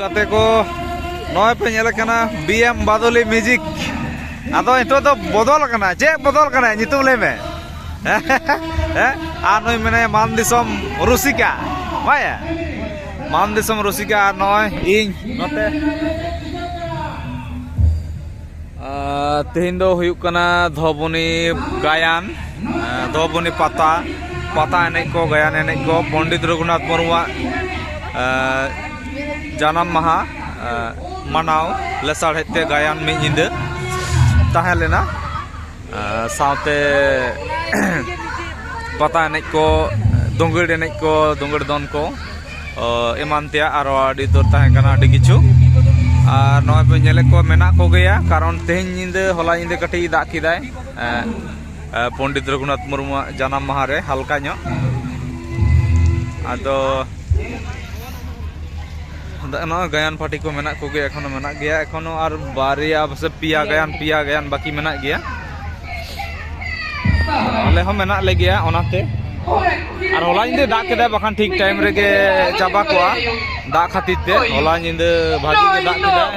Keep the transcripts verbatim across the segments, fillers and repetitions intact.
ᱜᱟᱛᱮ ᱠᱚ, ᱱᱚᱜᱼᱚᱭ ᱯᱮ ᱧᱮᱞᱮ ᱠᱟᱱᱟ ᱵᱤ ᱮᱢ ᱵᱟᱫᱚᱞᱤ ᱢᱤᱭᱩᱡᱤᱠ᱾ ᱟᱫᱚ ᱱᱤᱛᱚᱜ ᱫᱚ ᱵᱚᱫᱚᱞ ᱟᱠᱟᱱᱟ᱾ ᱪᱮᱫ ᱵᱚᱫᱚᱞ ᱟᱠᱟᱱᱟ? ᱧᱩᱛᱩᱢ ᱞᱟᱹᱭ ᱢᱮ᱾ ᱦᱮᱸ? ᱟᱨ ᱱᱩᱭ ᱢᱮᱱᱟᱭᱟ ᱢᱟᱱ ᱫᱤᱥᱚᱢ ᱨᱩᱥᱤᱠᱟ᱾ ᱵᱟᱭᱟ? ᱢᱟᱱ ᱫᱤᱥᱚᱢ ᱨᱩᱥᱤᱠᱟ ᱟᱨ ᱱᱚᱜᱼᱚᱭ ᱤᱧ ᱱᱚᱛᱮ᱾ ᱟᱨ ᱛᱮᱦᱮᱧ ᱫᱚ ᱦᱩᱭᱩᱜ ᱠᱟᱱᱟ ᱫᱷᱚᱵᱚᱱᱤ ᱜᱟᱭᱟᱱ, ᱟᱨ ᱫᱷᱚᱵᱚᱱᱤ ᱯᱟᱛᱟ, ᱯᱟᱛᱟ ᱮᱱᱮᱡ ᱠᱚ, ᱜᱟᱭᱟᱱ ᱮᱱᱮᱡ ᱠᱚ, ᱯᱚᱱᱰᱤᱛ ᱨᱚᱜᱷᱩᱱᱟᱛᱷ ᱢᱩᱨᱢᱩᱣᱟᱜ, ᱟᱨ ᱡᱟᱱᱟᱢ ᱢᱟᱦᱟ, ᱟᱨ ᱢᱟᱱᱟᱣ ᱞᱮᱥᱟᱲᱦᱮᱫ ᱛᱮ ᱜᱟᱭᱟᱱ ᱢᱤᱫ ᱧᱤᱫᱟᱹ ᱛᱟᱦᱮᱸ ᱞᱮᱱᱟ᱾ ᱟᱨ ᱥᱟᱶᱛᱮ ᱯᱟᱛᱟ ᱮᱱᱮᱡ ᱠᱚ, ᱫᱩᱝᱜᱟᱹᱲ ᱮᱱᱮᱡ ᱠᱚ, ᱫᱩᱝᱜᱟᱹᱲ ᱫᱚᱱ ᱠᱚ, ᱚ, ᱮᱢᱟᱱ ᱛᱮᱭᱟᱜ ᱟᱨᱚ ᱟᱹᱰᱤ ᱩᱛᱟᱹᱨ ᱛᱟᱦᱮᱸ ᱠᱟᱱᱟ, ᱟᱹᱰᱤ ᱠᱤᱪᱷᱩ᱾ ᱟᱨ ᱱᱚᱜᱼᱚᱭ ᱯᱮ ᱧᱮᱞᱮᱫ ᱠᱚᱣᱟ, ᱢᱮᱱᱟᱜ ᱠᱚᱜᱮᱭᱟ, ᱠᱟᱨᱚᱱ ᱛᱮᱦᱮᱧ ᱧᱤᱫᱟᱹ, ᱦᱚᱞᱟ ᱧᱤᱫᱟᱹ ᱠᱟᱹᱴᱤᱡ ᱫᱟᱜ ᱠᱮᱫᱟᱭ, ᱮ, ᱮ, ᱯᱚᱱᱰᱤᱛ ᱨᱚᱜᱷᱩᱱᱟᱛᱷ ᱢᱩᱨᱢᱩᱣᱟᱜ ᱡᱟᱱᱟᱢ ᱢᱟᱦᱟ ᱨᱮ ᱦᱟᱞᱠᱟ ᱧᱚᱜ᱾ ᱟᱫᱚ ᱱᱚᱜᱼᱚᱭ ᱜᱟᱭᱟᱱ ᱯᱟᱨᱴᱤ ᱠᱚ ᱢᱮᱱᱟᱜ ᱠᱚᱜᱮᱭᱟ, ᱮᱠᱷᱚᱱᱳ ᱢᱮᱱᱟᱜ ᱜᱮᱭᱟ, ᱮᱠᱷᱚᱱᱳ ᱟᱨ ᱵᱟᱨᱭᱟ ᱥᱮ ᱯᱮᱭᱟ ᱜᱟᱭᱟᱱ, ᱯᱮᱭᱟ ᱜᱟᱭᱟᱱ ᱵᱟᱹᱠᱤ ᱢᱮᱱᱟᱜ ᱜᱮᱭᱟ᱾ ᱟᱞᱮ ᱦᱚᱸ ᱢᱮᱱᱟᱜ ᱞᱮᱜᱮᱭᱟ, ᱚᱱᱟᱛᱮ᱾ ᱟᱨ ᱦᱚᱞᱟ ᱧᱤᱫᱟᱹ ᱫᱟᱜ ᱠᱮᱫᱟᱭ, ᱵᱟᱠᱷᱟᱱ ᱴᱷᱤᱠ ᱴᱟᱭᱤᱢ ᱨᱮᱜᱮ ᱪᱟᱵᱟ ᱠᱚᱜᱼᱟ᱾ ᱫᱟᱜ ᱠᱷᱟᱹᱛᱤᱨ ᱛᱮ ᱦᱚᱞᱟ ᱧᱤᱫᱟᱹ ᱵᱷᱟᱜᱤ ᱜᱮ ᱫᱟᱜ ᱠᱮᱫᱟᱭ᱾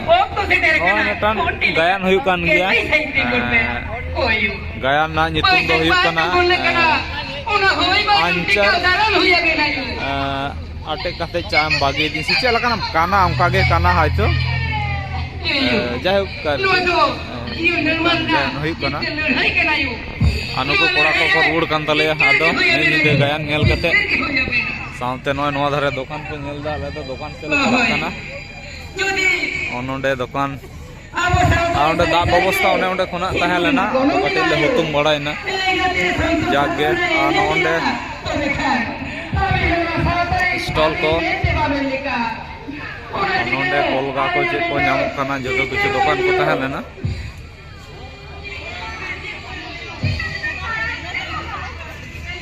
ᱱᱚᱜᱼᱚᱭ ᱢᱤᱫᱴᱟᱝ ᱜᱟᱭᱟᱱ ᱦᱩᱭᱩᱜ ᱠᱟᱱ ᱜᱮᱭᱟ᱾ ᱮᱸ, ᱜᱟᱭᱟᱱ ᱨᱮᱱᱟᱜ ᱧᱩᱛᱩᱢ ᱫᱚ ᱦᱩᱭᱩᱜ ᱠᱟᱱᱟ, ᱮᱸ, ᱟᱧᱪᱟᱨ, ᱮᱸ, ᱟᱴᱮᱫ ᱠᱟᱛᱮ ᱪᱟᱜ ᱮᱢ ᱵᱟᱹᱜᱤᱭᱟᱫᱤᱧ ᱥᱮ ᱪᱮᱫ ᱞᱮᱠᱟᱱᱟᱜ ᱠᱟᱱᱟ, ᱚᱱᱠᱟ ᱜᱮ ᱠᱟᱱᱟ ᱦᱚᱭᱛᱳ᱾ ᱮᱸ, ᱡᱟᱭᱦᱳᱠ, ᱟᱨᱠᱤ, ᱮᱸ, ᱦᱩᱭᱩᱜ ᱠᱟᱱᱟ᱾ ᱟᱨ ᱱᱩᱠᱩ ᱠᱚᱲᱟ ᱠᱚᱠᱚ ᱨᱩᱣᱟᱹᱲ ᱠᱟᱱ ᱛᱟᱞᱮᱭᱟ ᱟᱫᱚ ᱢᱤᱫ ᱧᱤᱫᱟᱹ ᱜᱟᱭᱟᱱ ᱧᱮᱞ ᱠᱟᱛᱮ᱾ ᱥᱟᱶᱛᱮ ᱱᱚᱜᱼᱚᱭ ᱱᱚᱣᱟ ᱫᱷᱟᱨᱮ ᱫᱚᱠᱟᱱ ᱠᱚ ᱧᱮᱞ ᱮᱫᱟ, ᱟᱞᱮ ᱫᱚ ᱫᱚᱠᱟᱱ ᱥᱮᱫ ᱞᱮ ᱪᱟᱞᱟᱜ ᱠᱟᱱᱟ᱾ ᱱᱚᱜᱼᱚ ᱱᱚᱰᱮ ᱫᱚᱠᱟᱱ, ᱟᱨ ᱚᱸᱰᱮ ᱫᱟᱜ ᱵᱮᱵᱚᱥᱛᱷᱟ ᱚᱱᱮ ᱚᱸᱰᱮ ᱠᱷᱚᱱᱟᱜ ᱛᱟᱦᱮᱸ ᱞᱮᱱᱟ, ᱟᱫᱚ ᱠᱟᱹᱴᱤᱡ ᱞᱮ ᱦᱩᱛᱩᱢ ᱵᱟᱲᱟᱭᱮᱱᱟ᱾ ᱡᱟᱠ ᱜᱮ, ᱟᱨ ᱱᱚᱜᱼᱚ ᱱᱚᱰᱮ ᱥᱴᱚᱞ ᱠᱚ, ᱱᱚᱰᱮ ᱠᱚᱞᱜᱟ ᱠᱚ ᱪᱮᱫ ᱠᱚ ᱧᱟᱢᱚᱜ ᱠᱟᱱᱟ, ᱡᱚᱛᱚ ᱠᱤᱪᱷᱩ ᱫᱚᱠᱟᱱ ᱠᱚ ᱛᱟᱦᱮᱸ ᱞᱮᱱᱟ᱾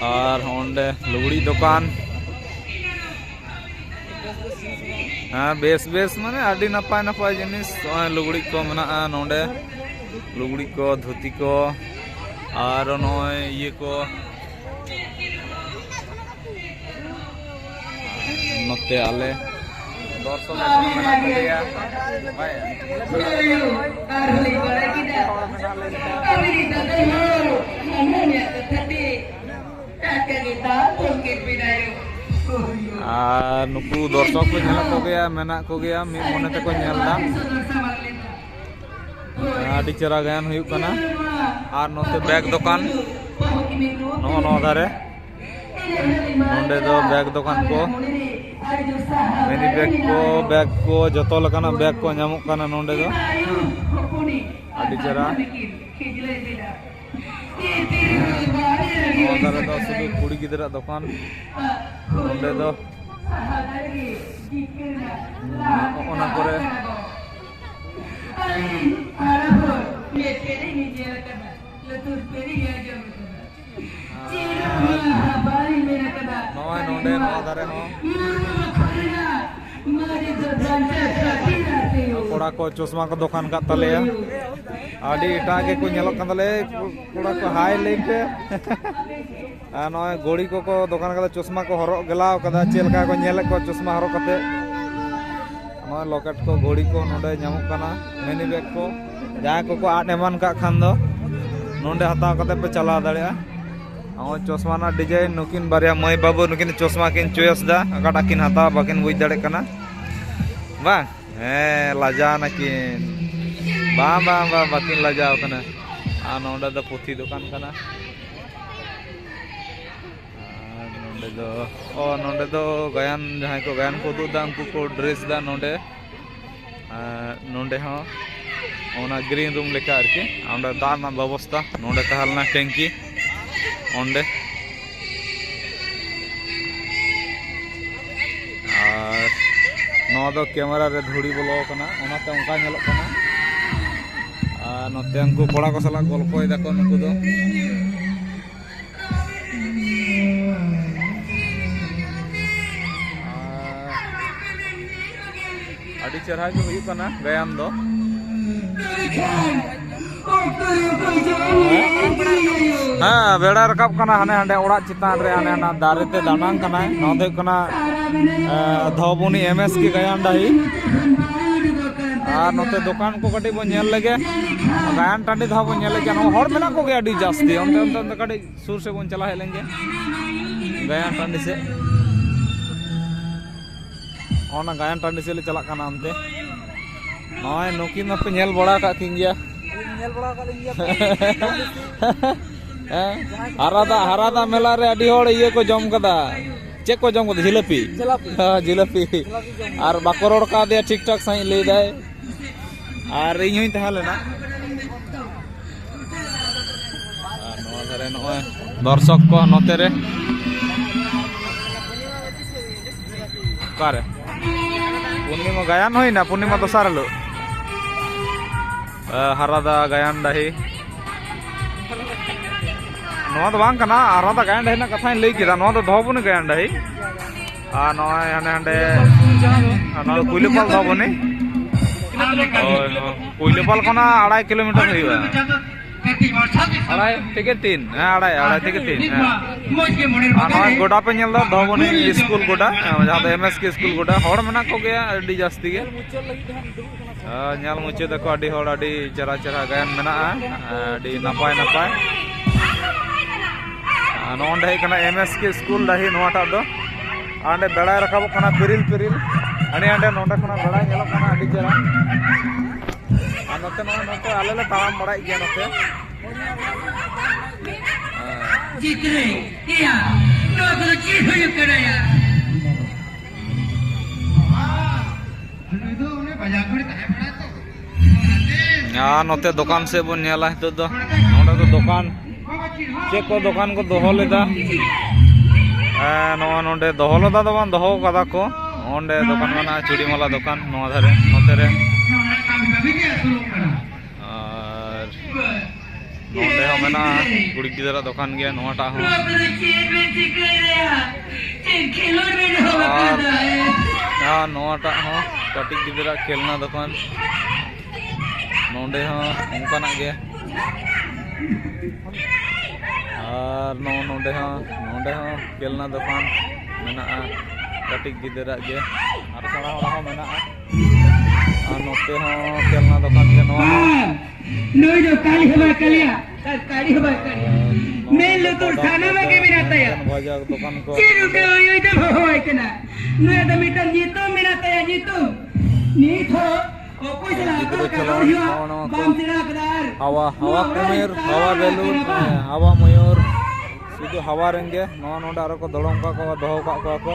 ᱟᱨ ᱚᱸᱰᱮ ᱞᱩᱜᱽᱲᱤᱡ ᱫᱚᱠᱟᱱ᱾ ᱦᱮᱸ, ᱵᱮᱥ ᱵᱮᱥ ᱢᱟᱱᱮ ᱟᱹᱰᱤ ᱱᱟᱯᱟᱭ ᱱᱟᱯᱟᱭ ᱡᱤᱱᱤᱥ, ᱱᱚᱜᱼᱚᱭ ᱞᱩᱜᱽᱲᱤᱡ ᱠᱚ ᱢᱮᱱᱟᱜᱼᱟ ᱱᱚᱰᱮ, ᱞᱩᱜᱽᱲᱤᱡ ᱠᱚ, ᱫᱷᱩᱛᱤ ᱠᱚ, ᱟᱨ ᱱᱚᱜᱼᱚᱭ ᱤᱭᱟᱹ ᱠᱚ᱾ ᱱᱚᱛᱮ ᱟᱞᱮ ᱫᱚᱨᱥᱚᱠ ᱮᱠᱷᱚᱱ ᱢᱮᱱᱟᱜ ᱠᱚᱜᱮᱭᱟ᱾ ᱦᱳᱭ᱾ ᱟᱨ ᱱᱩᱠᱩ ᱫᱚᱨᱥᱚᱠ ᱠᱚ ᱧᱮᱞᱚᱜ ᱠᱚᱜᱮᱭᱟ, ᱢᱮᱱᱟᱜ ᱠᱚᱜᱮᱭᱟ, ᱢᱤᱫ ᱢᱚᱱᱮ ᱛᱮᱠᱚ ᱧᱮᱞ ᱮᱫᱟ᱾ ᱟᱹᱰᱤ ᱪᱮᱦᱨᱟ ᱜᱟᱭᱟᱱ ᱦᱩᱭᱩᱜ ᱠᱟᱱᱟ᱾ ᱟᱨ ᱱᱚᱛᱮ ᱵᱮᱜᱽ ᱫᱚᱠᱟᱱ, ᱱᱚᱜᱼᱚ ᱱᱚᱣᱟ ᱫᱷᱟᱨᱮ, ᱱᱚᱸᱰᱮ ᱫᱚ ᱵᱮᱜᱽ ᱫᱚᱠᱟᱱ ᱠᱚ, ᱢᱤᱱᱤ ᱵᱮᱜᱽ ᱠᱚ, ᱵᱮᱜᱽ ᱠᱚ, ᱡᱚᱛᱚ ᱞᱮᱠᱟᱱᱟᱜ ᱵᱮᱜᱽ ᱠᱚ ᱧᱟᱢᱚᱜ ᱠᱟᱱᱟ ᱱᱚᱸᱰᱮ ᱫᱚ᱾ ᱟᱹᱰᱤ ᱪᱮᱦᱨᱟ᱾ ᱱᱚᱣᱟ ᱫᱷᱟᱨᱮ ᱫᱚ ᱥᱩᱫᱷᱩ ᱠᱩᱲᱤ ᱜᱤᱫᱽᱨᱟᱹ ᱫᱚᱠᱟᱱ᱾ ᱱᱚᱸᱰᱮ ᱫᱚ ᱚᱱᱟ ᱠᱚᱨᱮ ᱱᱚᱜᱼᱚᱭ ᱱᱚᱸᱰᱮ ᱱᱚᱣᱟ ᱫᱷᱟᱨᱮ ᱦᱚᱸ᱾ ᱠᱚᱲᱟ ᱠᱚ ᱪᱚᱥᱢᱟ ᱠᱚ ᱫᱚᱠᱟᱱ ᱠᱟᱫ ᱛᱟᱞᱮᱭᱟ᱾ ᱟᱹᱰᱤ ᱮᱴᱟᱜ ᱜᱮᱠᱚ ᱧᱮᱞᱚᱜ ᱠᱟᱱ ᱛᱟᱞᱮᱭᱟ᱾ ᱠᱚᱲᱟ ᱠᱚ ᱦᱟᱭ ᱞᱟᱹᱭ ᱯᱮ᱾ ᱟᱨ ᱱᱚᱜᱼᱚᱭ ᱜᱷᱚᱲᱤ ᱠᱚᱠᱚ ᱫᱚᱠᱟᱱ ᱠᱟᱫᱟ, ᱪᱚᱥᱢᱟ ᱠᱚ ᱦᱚᱨᱚᱜ ᱜᱮᱞᱟᱣ ᱠᱟᱫᱟ᱾ ᱪᱮᱫ ᱞᱮᱠᱟ ᱠᱚ ᱧᱮᱞᱮᱫ ᱠᱚᱣᱟ ᱪᱚᱥᱢᱟ ᱦᱚᱨᱚᱜ ᱠᱟᱛᱮ᱾ ᱱᱚᱜᱼᱚᱭ ᱞᱚᱠᱮᱴ ᱠᱚ, ᱜᱷᱚᱲᱤ ᱠᱚ ᱱᱚᱸᱰᱮ ᱧᱟᱢᱚᱜ ᱠᱟᱱᱟ᱾ ᱢᱮᱱᱤ ᱵᱮᱜᱽ ᱠᱚ, ᱡᱟᱦᱟᱸᱭ ᱠᱚᱠᱚ ᱟᱫ ᱮᱢᱟᱱ ᱠᱟᱜ ᱠᱷᱟᱱ ᱫᱚ ᱱᱚᱸᱰᱮ ᱦᱟᱛᱟᱣ ᱠᱟᱛᱮ ᱯᱮ ᱪᱟᱞᱟᱣ ᱫᱟᱲᱮᱭᱟᱜᱼᱟ᱾ ᱱᱚᱜᱼᱚᱭ ᱪᱚᱥᱢᱟ ᱨᱮᱱᱟᱜ ᱰᱤᱡᱟᱭᱤᱱ, ᱱᱩᱠᱤᱱ ᱵᱟᱨᱭᱟ ᱢᱟᱹᱭ ᱵᱟᱹᱵᱩ ᱱᱩᱠᱤᱱ ᱪᱚᱥᱢᱟ ᱠᱤᱱ ᱪᱚᱭᱮᱥ ᱫᱟ, ᱚᱠᱟᱴᱟᱜ ᱠᱤᱱ ᱦᱟᱛᱟᱣᱟ ᱵᱟᱹᱠᱤᱱ ᱵᱩᱡᱽ ᱫᱟᱲᱮᱭᱟᱜ ᱠᱟᱱᱟ᱾ ᱵᱟᱝ? ᱦᱮᱸ, ᱞᱟᱡᱟᱣ ᱱᱟᱠᱤᱱ᱾ ᱵᱟᱝ, ᱵᱟᱝ, ᱵᱟᱝ, ᱵᱟᱹᱠᱤᱱ ᱞᱟᱡᱟᱣ ᱠᱟᱱᱟ᱾ ᱟᱨ ᱱᱚᱸᱰᱮ ᱫᱚ ᱯᱩᱛᱷᱤ ᱫᱚᱠᱟᱱ ᱠᱟᱱᱟ᱾ ᱟᱨ ᱱᱚᱸᱰᱮ ᱫᱚ, ᱚ, ᱱᱚᱸᱰᱮ ᱫᱚ ᱜᱟᱭᱟᱱ, ᱡᱟᱦᱟᱸᱭ ᱠᱚ ᱜᱟᱭᱟᱱ ᱠᱚ ᱩᱫᱩᱜ ᱮᱫᱟ, ᱩᱱᱠᱩ ᱠᱚ ᱰᱨᱮᱥ ᱮᱫᱟ ᱱᱚᱸᱰᱮ᱾ ᱟᱨ ᱱᱚᱸᱰᱮ ᱦᱚᱸ ᱚᱱᱟ ᱜᱨᱤᱱ ᱨᱩᱢ ᱞᱮᱠᱟ ᱟᱨᱠᱤ᱾ ᱚᱸᱰᱮ ᱫᱟᱜ ᱨᱮᱱᱟᱜ ᱵᱮᱵᱚᱥᱛᱟ, ᱱᱚᱸᱰᱮ ᱛᱟᱦᱮᱸ ᱞᱮᱱᱟ ᱴᱮᱝᱠᱤ, ᱚᱸᱰᱮ᱾ ᱟᱨ ᱱᱚᱣᱟ ᱫᱚ ᱠᱮᱢᱮᱨᱟ ᱨᱮ ᱫᱷᱩᱲᱤ ᱵᱚᱞᱚ ᱟᱠᱟᱱᱟ, ᱚᱱᱟᱛᱮ ᱚᱱᱠᱟ ᱧᱮᱞᱚᱜ ᱠᱟᱱᱟ᱾ ᱟᱨ ᱱᱚᱛᱮ ᱩᱱᱠᱩ ᱠᱚᱲᱟ ᱠᱚ ᱥᱟᱞᱟᱜ ᱜᱚᱞᱯᱚᱭ ᱫᱟᱠᱚ ᱱᱩᱠᱩ ᱫᱚ᱾ ᱟᱨ ᱟᱹᱰᱤ ᱪᱮᱦᱨᱟ ᱜᱮ ᱦᱩᱭᱩᱜ ᱠᱟᱱᱟ ᱜᱟᱭᱟᱱ ᱫᱚ᱾ ᱦᱮᱸ, ᱵᱮᱲᱟ ᱨᱟᱠᱟᱵ ᱠᱟᱱᱟ ᱦᱟᱱᱮ ᱦᱟᱸᱰᱮ ᱚᱲᱟᱜ ᱪᱮᱛᱟᱱ ᱨᱮ, ᱦᱟᱱᱮ ᱦᱟᱱᱟ ᱫᱟᱨᱮ ᱛᱮ ᱫᱟᱱᱟᱝ ᱠᱟᱱᱟᱭ᱾ ᱱᱚᱣᱟ ᱫᱚ ᱦᱩᱭᱩᱜ ᱠᱟᱱᱟ ᱫᱷᱚᱵᱚᱱᱤ ᱮᱢ ᱮᱥ ᱠᱮ ᱜᱟᱭᱟᱱ ᱰᱟᱹᱦᱤ᱾ ᱟᱨ ᱱᱚᱛᱮ ᱫᱚᱠᱟᱱ ᱠᱚ ᱠᱟᱹᱴᱤᱡ ᱵᱚᱱ ᱧᱮᱞ ᱞᱮᱜᱮ᱾ ᱜᱟᱭᱟᱱ ᱴᱟᱺᱰᱤ ᱫᱚ ᱦᱟᱸᱜ ᱵᱚᱱ ᱧᱮᱞ ᱞᱮᱜᱮ᱾ ᱱᱚᱣᱟ ᱦᱚᱲ ᱢᱮᱱᱟᱜ ᱠᱚᱜᱮᱭᱟ ᱟᱹᱰᱤ ᱡᱟᱹᱥᱛᱤ᱾ ᱚᱱᱛᱮ, ᱚᱱᱛᱮ, ᱚᱱᱛᱮ ᱠᱟᱹᱴᱤᱡ ᱥᱩᱨ ᱥᱮᱫ ᱵᱚᱱ ᱪᱟᱞᱟᱣ ᱦᱮᱡ ᱞᱮᱱ ᱜᱮ, ᱜᱟᱭᱟᱱ ᱴᱟᱺᱰᱤ ᱥᱮᱫ᱾ ᱚᱱᱟ ᱜᱟᱭᱟᱱ ᱴᱟᱺᱰᱤ ᱥᱮᱫ ᱞᱮ ᱪᱟᱞᱟᱜ ᱠᱟᱱᱟ ᱚᱱᱛᱮ᱾ ᱱᱚᱜᱼᱚᱭ ᱱᱩᱠᱤᱱ ᱢᱟᱯᱮ ᱧᱮᱞ ᱵᱟᱲᱟ ᱟᱠᱟᱫ ᱠᱤᱱ ᱜᱮᱭᱟ᱾ ᱧᱮᱞ ᱵᱟᱲᱟ ᱟᱠᱟᱫ ᱞᱤᱧ ᱜᱮᱭᱟ᱾ ᱦᱮᱸ? ᱦᱟᱨᱟᱫᱟ, ᱦᱟᱨᱟᱫᱟ ᱢᱮᱞᱟ ᱨᱮ ᱟᱹᱰᱤ ᱦᱚᱲ ᱤᱭᱟᱹ ᱠᱚ ᱡᱚᱢ ᱠᱟᱫᱟ᱾ ᱪᱮᱫ ᱠᱚ ᱡᱚᱢ ᱠᱟᱫᱟ? ᱡᱷᱤᱞᱟᱹᱯᱤ᱾ ᱡᱷᱤᱞᱟᱯᱤ᱾ ᱦᱮᱸ, ᱡᱷᱤᱞᱟᱹᱯᱤ᱾ ᱡᱷᱤᱞᱟᱯᱤ ᱡᱚᱢ᱾ ᱟᱨ ᱵᱟᱠᱚ ᱨᱚᱲ ᱠᱟᱣᱫᱮᱭᱟ ᱴᱷᱤᱠ ᱴᱷᱟᱠ ᱥᱟᱺᱦᱤᱡ, ᱞᱟᱹᱭ ᱫᱟᱭ᱾ ᱟᱨ ᱤᱧ ᱦᱚᱸᱧ ᱛᱟᱦᱮᱸ ᱞᱮᱱᱟ᱾ ᱟᱨ ᱱᱚᱣᱟ ᱫᱷᱟᱨᱮ ᱱᱚᱜᱼᱚᱭ ᱫᱚᱨᱥᱚᱠ ᱠᱚ ᱱᱚᱛᱮ ᱨᱮ᱾ ᱚᱠᱟᱨᱮ? ᱯᱩᱨᱱᱤᱢᱟ ᱜᱟᱭᱟᱱ ᱦᱩᱭᱱᱟ, ᱯᱩᱨᱱᱤᱢᱟ ᱫᱚᱥᱟᱨ ᱦᱤᱞᱳᱜ᱾ ᱦᱟᱨᱟᱫᱟ ᱜᱟᱭᱟᱱ ᱰᱟᱹᱦᱤ᱾ ᱱᱚᱣᱟ ᱫᱚ ᱵᱟᱝ ᱠᱟᱱᱟ, ᱦᱟᱨᱟᱫᱟ ᱜᱟᱭᱟᱱ ᱰᱟᱹᱦᱤ ᱨᱮᱱᱟᱜ ᱠᱟᱛᱷᱟᱧ ᱞᱟᱹᱭ ᱠᱮᱫᱟ᱾ ᱱᱚᱣᱟ ᱫᱚ ᱫᱷᱚᱵᱚᱱᱤ ᱜᱟᱭᱟᱱ ᱰᱟᱹᱦᱤ᱾ ᱟᱨ ᱱᱚᱜᱼᱚᱭ ᱦᱟᱸᱰᱮ ᱦᱟᱸᱰᱮ, ᱟᱨ ᱱᱚᱣᱟ ᱫᱚ ᱠᱩᱭᱞᱟᱹᱯᱟᱞ ᱫᱷᱚᱵᱚᱱᱤ᱾ ᱦᱳᱭ, ᱦᱳᱭ᱾ ᱠᱩᱭᱞᱟᱹᱯᱟᱞ ᱠᱷᱚᱱᱟᱜ ᱟᱲᱟᱭ ᱠᱤᱞᱳᱢᱤᱴᱟᱨ ᱦᱩᱭᱩᱜᱼᱟ᱾ ᱟᱲᱟᱭ ᱛᱷᱮᱠᱮ ᱛᱤᱱ, ᱦᱮᱸ, ᱟᱲᱟᱭ, ᱟᱲᱟᱭ ᱛᱷᱮᱠᱮ ᱛᱤᱱ, ᱦᱮᱸ᱾ ᱟᱨ ᱱᱚᱜᱼᱚᱭ ᱜᱚᱰᱟ ᱯᱮ ᱧᱮᱞ ᱮᱫᱟ, ᱫᱷᱚᱵᱚᱱᱤ ᱥᱠᱩᱞ ᱜᱚᱰᱟ, ᱡᱟᱦᱟᱸ ᱫᱚ ᱮᱢ ᱮᱥ ᱠᱮ ᱥᱠᱩᱞ ᱜᱚᱰᱟ᱾ ᱦᱚᱲ ᱢᱮᱱᱟᱜ ᱠᱚᱜᱮᱭᱟ ᱟᱹᱰᱤ ᱡᱟᱹᱥᱛᱤ ᱜᱮ᱾ ᱦᱮᱸ, ᱧᱮᱞ ᱢᱩᱪᱟᱹᱫ ᱫᱟᱠᱚ ᱟᱹᱰᱤ ᱦᱚᱲ, ᱟᱹᱰᱤ ᱪᱮᱦᱨᱟ ᱪᱮᱦᱨᱟ ᱜᱟᱭᱟᱱ ᱢᱮᱱᱟᱜᱼᱟ, ᱟᱹᱰᱤ ᱱᱟᱯᱟᱭ ᱱᱟᱯᱟᱭ᱾ ᱟᱨ ᱱᱚᱜᱼᱚ ᱱᱚᱸᱰᱮ ᱦᱩᱭᱩᱜ ᱠᱟᱱᱟ ᱮᱢ ᱮᱥ ᱠᱮ ᱥᱠᱩᱞ ᱰᱟᱹᱦᱤ ᱱᱚᱣᱟᱴᱟᱜ ᱫᱚ᱾ ᱟᱨ ᱚᱸᱰᱮ ᱵᱮᱲᱟᱭ ᱨᱟᱠᱟᱵᱚᱜ ᱠᱟᱱᱟ ᱯᱤᱨᱤᱞ ᱯᱤᱨᱤᱞ᱾ ᱦᱟᱸᱰᱮ ᱦᱟᱸᱰᱮ ᱱᱚᱸᱰᱮ ᱠᱷᱚᱱᱟᱜ ᱵᱮᱲᱟᱭ ᱧᱮᱞᱚᱜ ᱠᱟᱱᱟ ᱟᱹᱰᱤ ᱪᱮᱦᱨᱟ᱾ ᱟᱨ ᱱᱚᱛᱮ ᱱᱚᱜᱼᱚᱭ ᱱᱚᱛᱮ ᱟᱞᱮ ᱞᱮ ᱛᱟᱲᱟᱢ ᱵᱟᱲᱟᱭᱮᱫ ᱜᱮᱭᱟ ᱱᱚᱛᱮ᱾ ᱦᱮᱸ᱾ ᱡᱤᱛᱨᱮ, ᱮᱭᱟ, ᱱᱚᱣᱟ ᱠᱚᱫᱚ ᱪᱮᱫ ᱦᱩᱭᱩᱜ ᱠᱟᱱᱟ ᱭᱟ? ᱱᱩᱭ ᱫᱚ ᱚᱱᱮ ᱵᱟᱡᱟᱨ ᱠᱚᱨᱮ ᱛᱟᱦᱮᱸ ᱵᱟᱲᱟᱭ ᱛᱚ᱾ ᱟᱨ ᱱᱚᱛᱮ ᱫᱚᱠᱟᱱ ᱥᱮᱫ ᱵᱚᱱ ᱧᱮᱞᱟ ᱱᱤᱛᱚᱜ ᱫᱚ᱾ ᱱᱚᱰᱮ ᱫᱚ ᱫᱚᱠᱟᱱ, ᱪᱮᱫ ᱠᱚ ᱫᱚᱠᱟᱱ ᱠᱚ ᱫᱚᱦᱚ ᱞᱮᱫᱟ? ᱦᱮᱸ, ᱱᱚᱣᱟ ᱱᱚᱰᱮ ᱫᱚᱦᱚ ᱞᱮᱫᱟ ᱫᱚ ᱵᱟᱝ, ᱫᱚᱦᱚ ᱠᱟᱫᱟ ᱠᱚ᱾ ᱚᱸᱰᱮ ᱫᱚᱠᱟᱱ ᱢᱮᱱᱟᱜᱼᱟ, ᱪᱩᱲᱤ ᱢᱟᱞᱟ ᱫᱚᱠᱟᱱ ᱱᱚᱣᱟ ᱫᱷᱟᱨᱮ, ᱱᱚᱛᱮ ᱨᱮ᱾ ᱟᱨ ᱱᱚᱰᱮ ᱦᱚᱸ ᱢᱮᱱᱟᱜᱼᱟ ᱠᱩᱲᱤ ᱜᱤᱫᱽᱨᱟᱹ ᱫᱚᱠᱟᱱ ᱜᱮ ᱱᱚᱣᱟᱴᱟᱜ ᱦᱚᱸ᱾ ᱟᱨ, ᱟᱨ ᱱᱚᱣᱟᱴᱟᱜ ᱦᱚᱸ ᱠᱟᱹᱴᱤᱡ ᱜᱤᱫᱽᱨᱟᱹ ᱠᱷᱮᱞᱱᱟ ᱫᱚᱠᱟᱱ᱾ ᱱᱚᱰᱮ ᱦᱚᱸ ᱚᱱᱠᱟᱱᱟᱜ ᱜᱮ᱾ ᱟᱨ ᱱᱚᱜᱼᱚ ᱱᱚᱰᱮ ᱦᱚᱸ, ᱱᱚᱰᱮ ᱦᱚᱸ ᱠᱷᱮᱞᱱᱟ ᱫᱚᱠᱟᱱ ᱢᱮᱱᱟᱜᱼᱟ᱾ ᱠᱟᱹᱴᱤᱡ ᱜᱤᱫᱽᱨᱟᱹ ᱜᱮ, ᱟᱨ ᱥᱮᱬᱟ ᱦᱚᱲᱟᱜ ᱦᱚᱸ ᱢᱮᱱᱟᱜᱼᱟ᱾ ᱟᱨ ᱱᱚᱛᱮ ᱦᱚᱸ ᱠᱷᱮᱞᱱᱟ ᱫᱚᱠᱟᱱ ᱜᱮ ᱱᱚᱣᱟ ᱦᱚᱸ᱾ ᱱᱩᱭ ᱫᱚ ᱠᱟᱹᱞᱤ ᱦᱚᱸ ᱵᱟᱭ ᱠᱟᱹᱞᱤᱭᱟ, ᱟᱨ ᱠᱟᱹᱞᱤ ᱦᱚᱸ ᱵᱟᱭ ᱠᱟᱹᱞᱤᱭᱟ᱾ ᱢᱮᱫ ᱞᱩᱛᱩᱨ ᱥᱟᱱᱟᱢᱟᱜ ᱜᱮ ᱢᱮᱱᱟᱜ ᱛᱟᱭᱟ᱾ ᱵᱷᱟᱡᱟ ᱫᱚᱠᱟᱱ ᱠᱚ᱾ ᱪᱮᱫ ᱩᱱᱤ ᱩᱭᱩᱭ ᱫᱚ ᱦᱚᱦᱚᱣᱟᱭ ᱠᱟᱱᱟ? ᱱᱩᱭᱟᱜ ᱫᱚ ᱢᱤᱫᱴᱟᱝ ᱧᱩᱛᱩᱢ ᱢᱮᱱᱟᱜ ᱛᱟᱭᱟ, ᱧᱩᱛᱩᱢ᱾ ᱱᱤᱛ ᱦᱚᱸ ᱚᱠᱚᱭ ᱥᱟᱞᱟᱜ ᱜᱤᱫᱽᱨᱟᱹ ᱚᱠᱟ ᱞᱮᱠᱟ ᱠᱷᱮᱞᱳᱱᱰ, ᱨᱚᱲ ᱦᱩᱭᱩᱜᱼᱟ, ᱱᱚᱜᱼᱚ ᱱᱚᱣᱟ ᱠᱚ᱾ ᱵᱟᱢ ᱥᱮᱬᱟ ᱟᱠᱟᱫᱟ ᱟᱨ ᱦᱟᱣᱟ, ᱱᱚᱣᱟ ᱦᱟᱣᱟ ᱚᱲᱟᱜ ᱨᱮ ᱠᱩᱢᱤᱨ, ᱛᱟᱦᱮᱸ ᱦᱟᱣᱟ ᱵᱮᱞᱩᱱ, ᱦᱮᱸ, ᱦᱟᱣᱟ ᱢᱚᱭᱩᱨ᱾ ᱥᱩᱫᱷᱩ ᱦᱟᱣᱟ ᱨᱮᱱ ᱜᱮ ᱱᱚᱣᱟ ᱱᱚᱰᱮ ᱟᱨᱚ ᱠᱚ ᱫᱚᱲᱚᱢ ᱠᱟᱜ ᱠᱚᱣᱟ, ᱫᱚᱦᱚ ᱠᱟᱜ ᱠᱚᱣᱟ ᱠᱚ᱾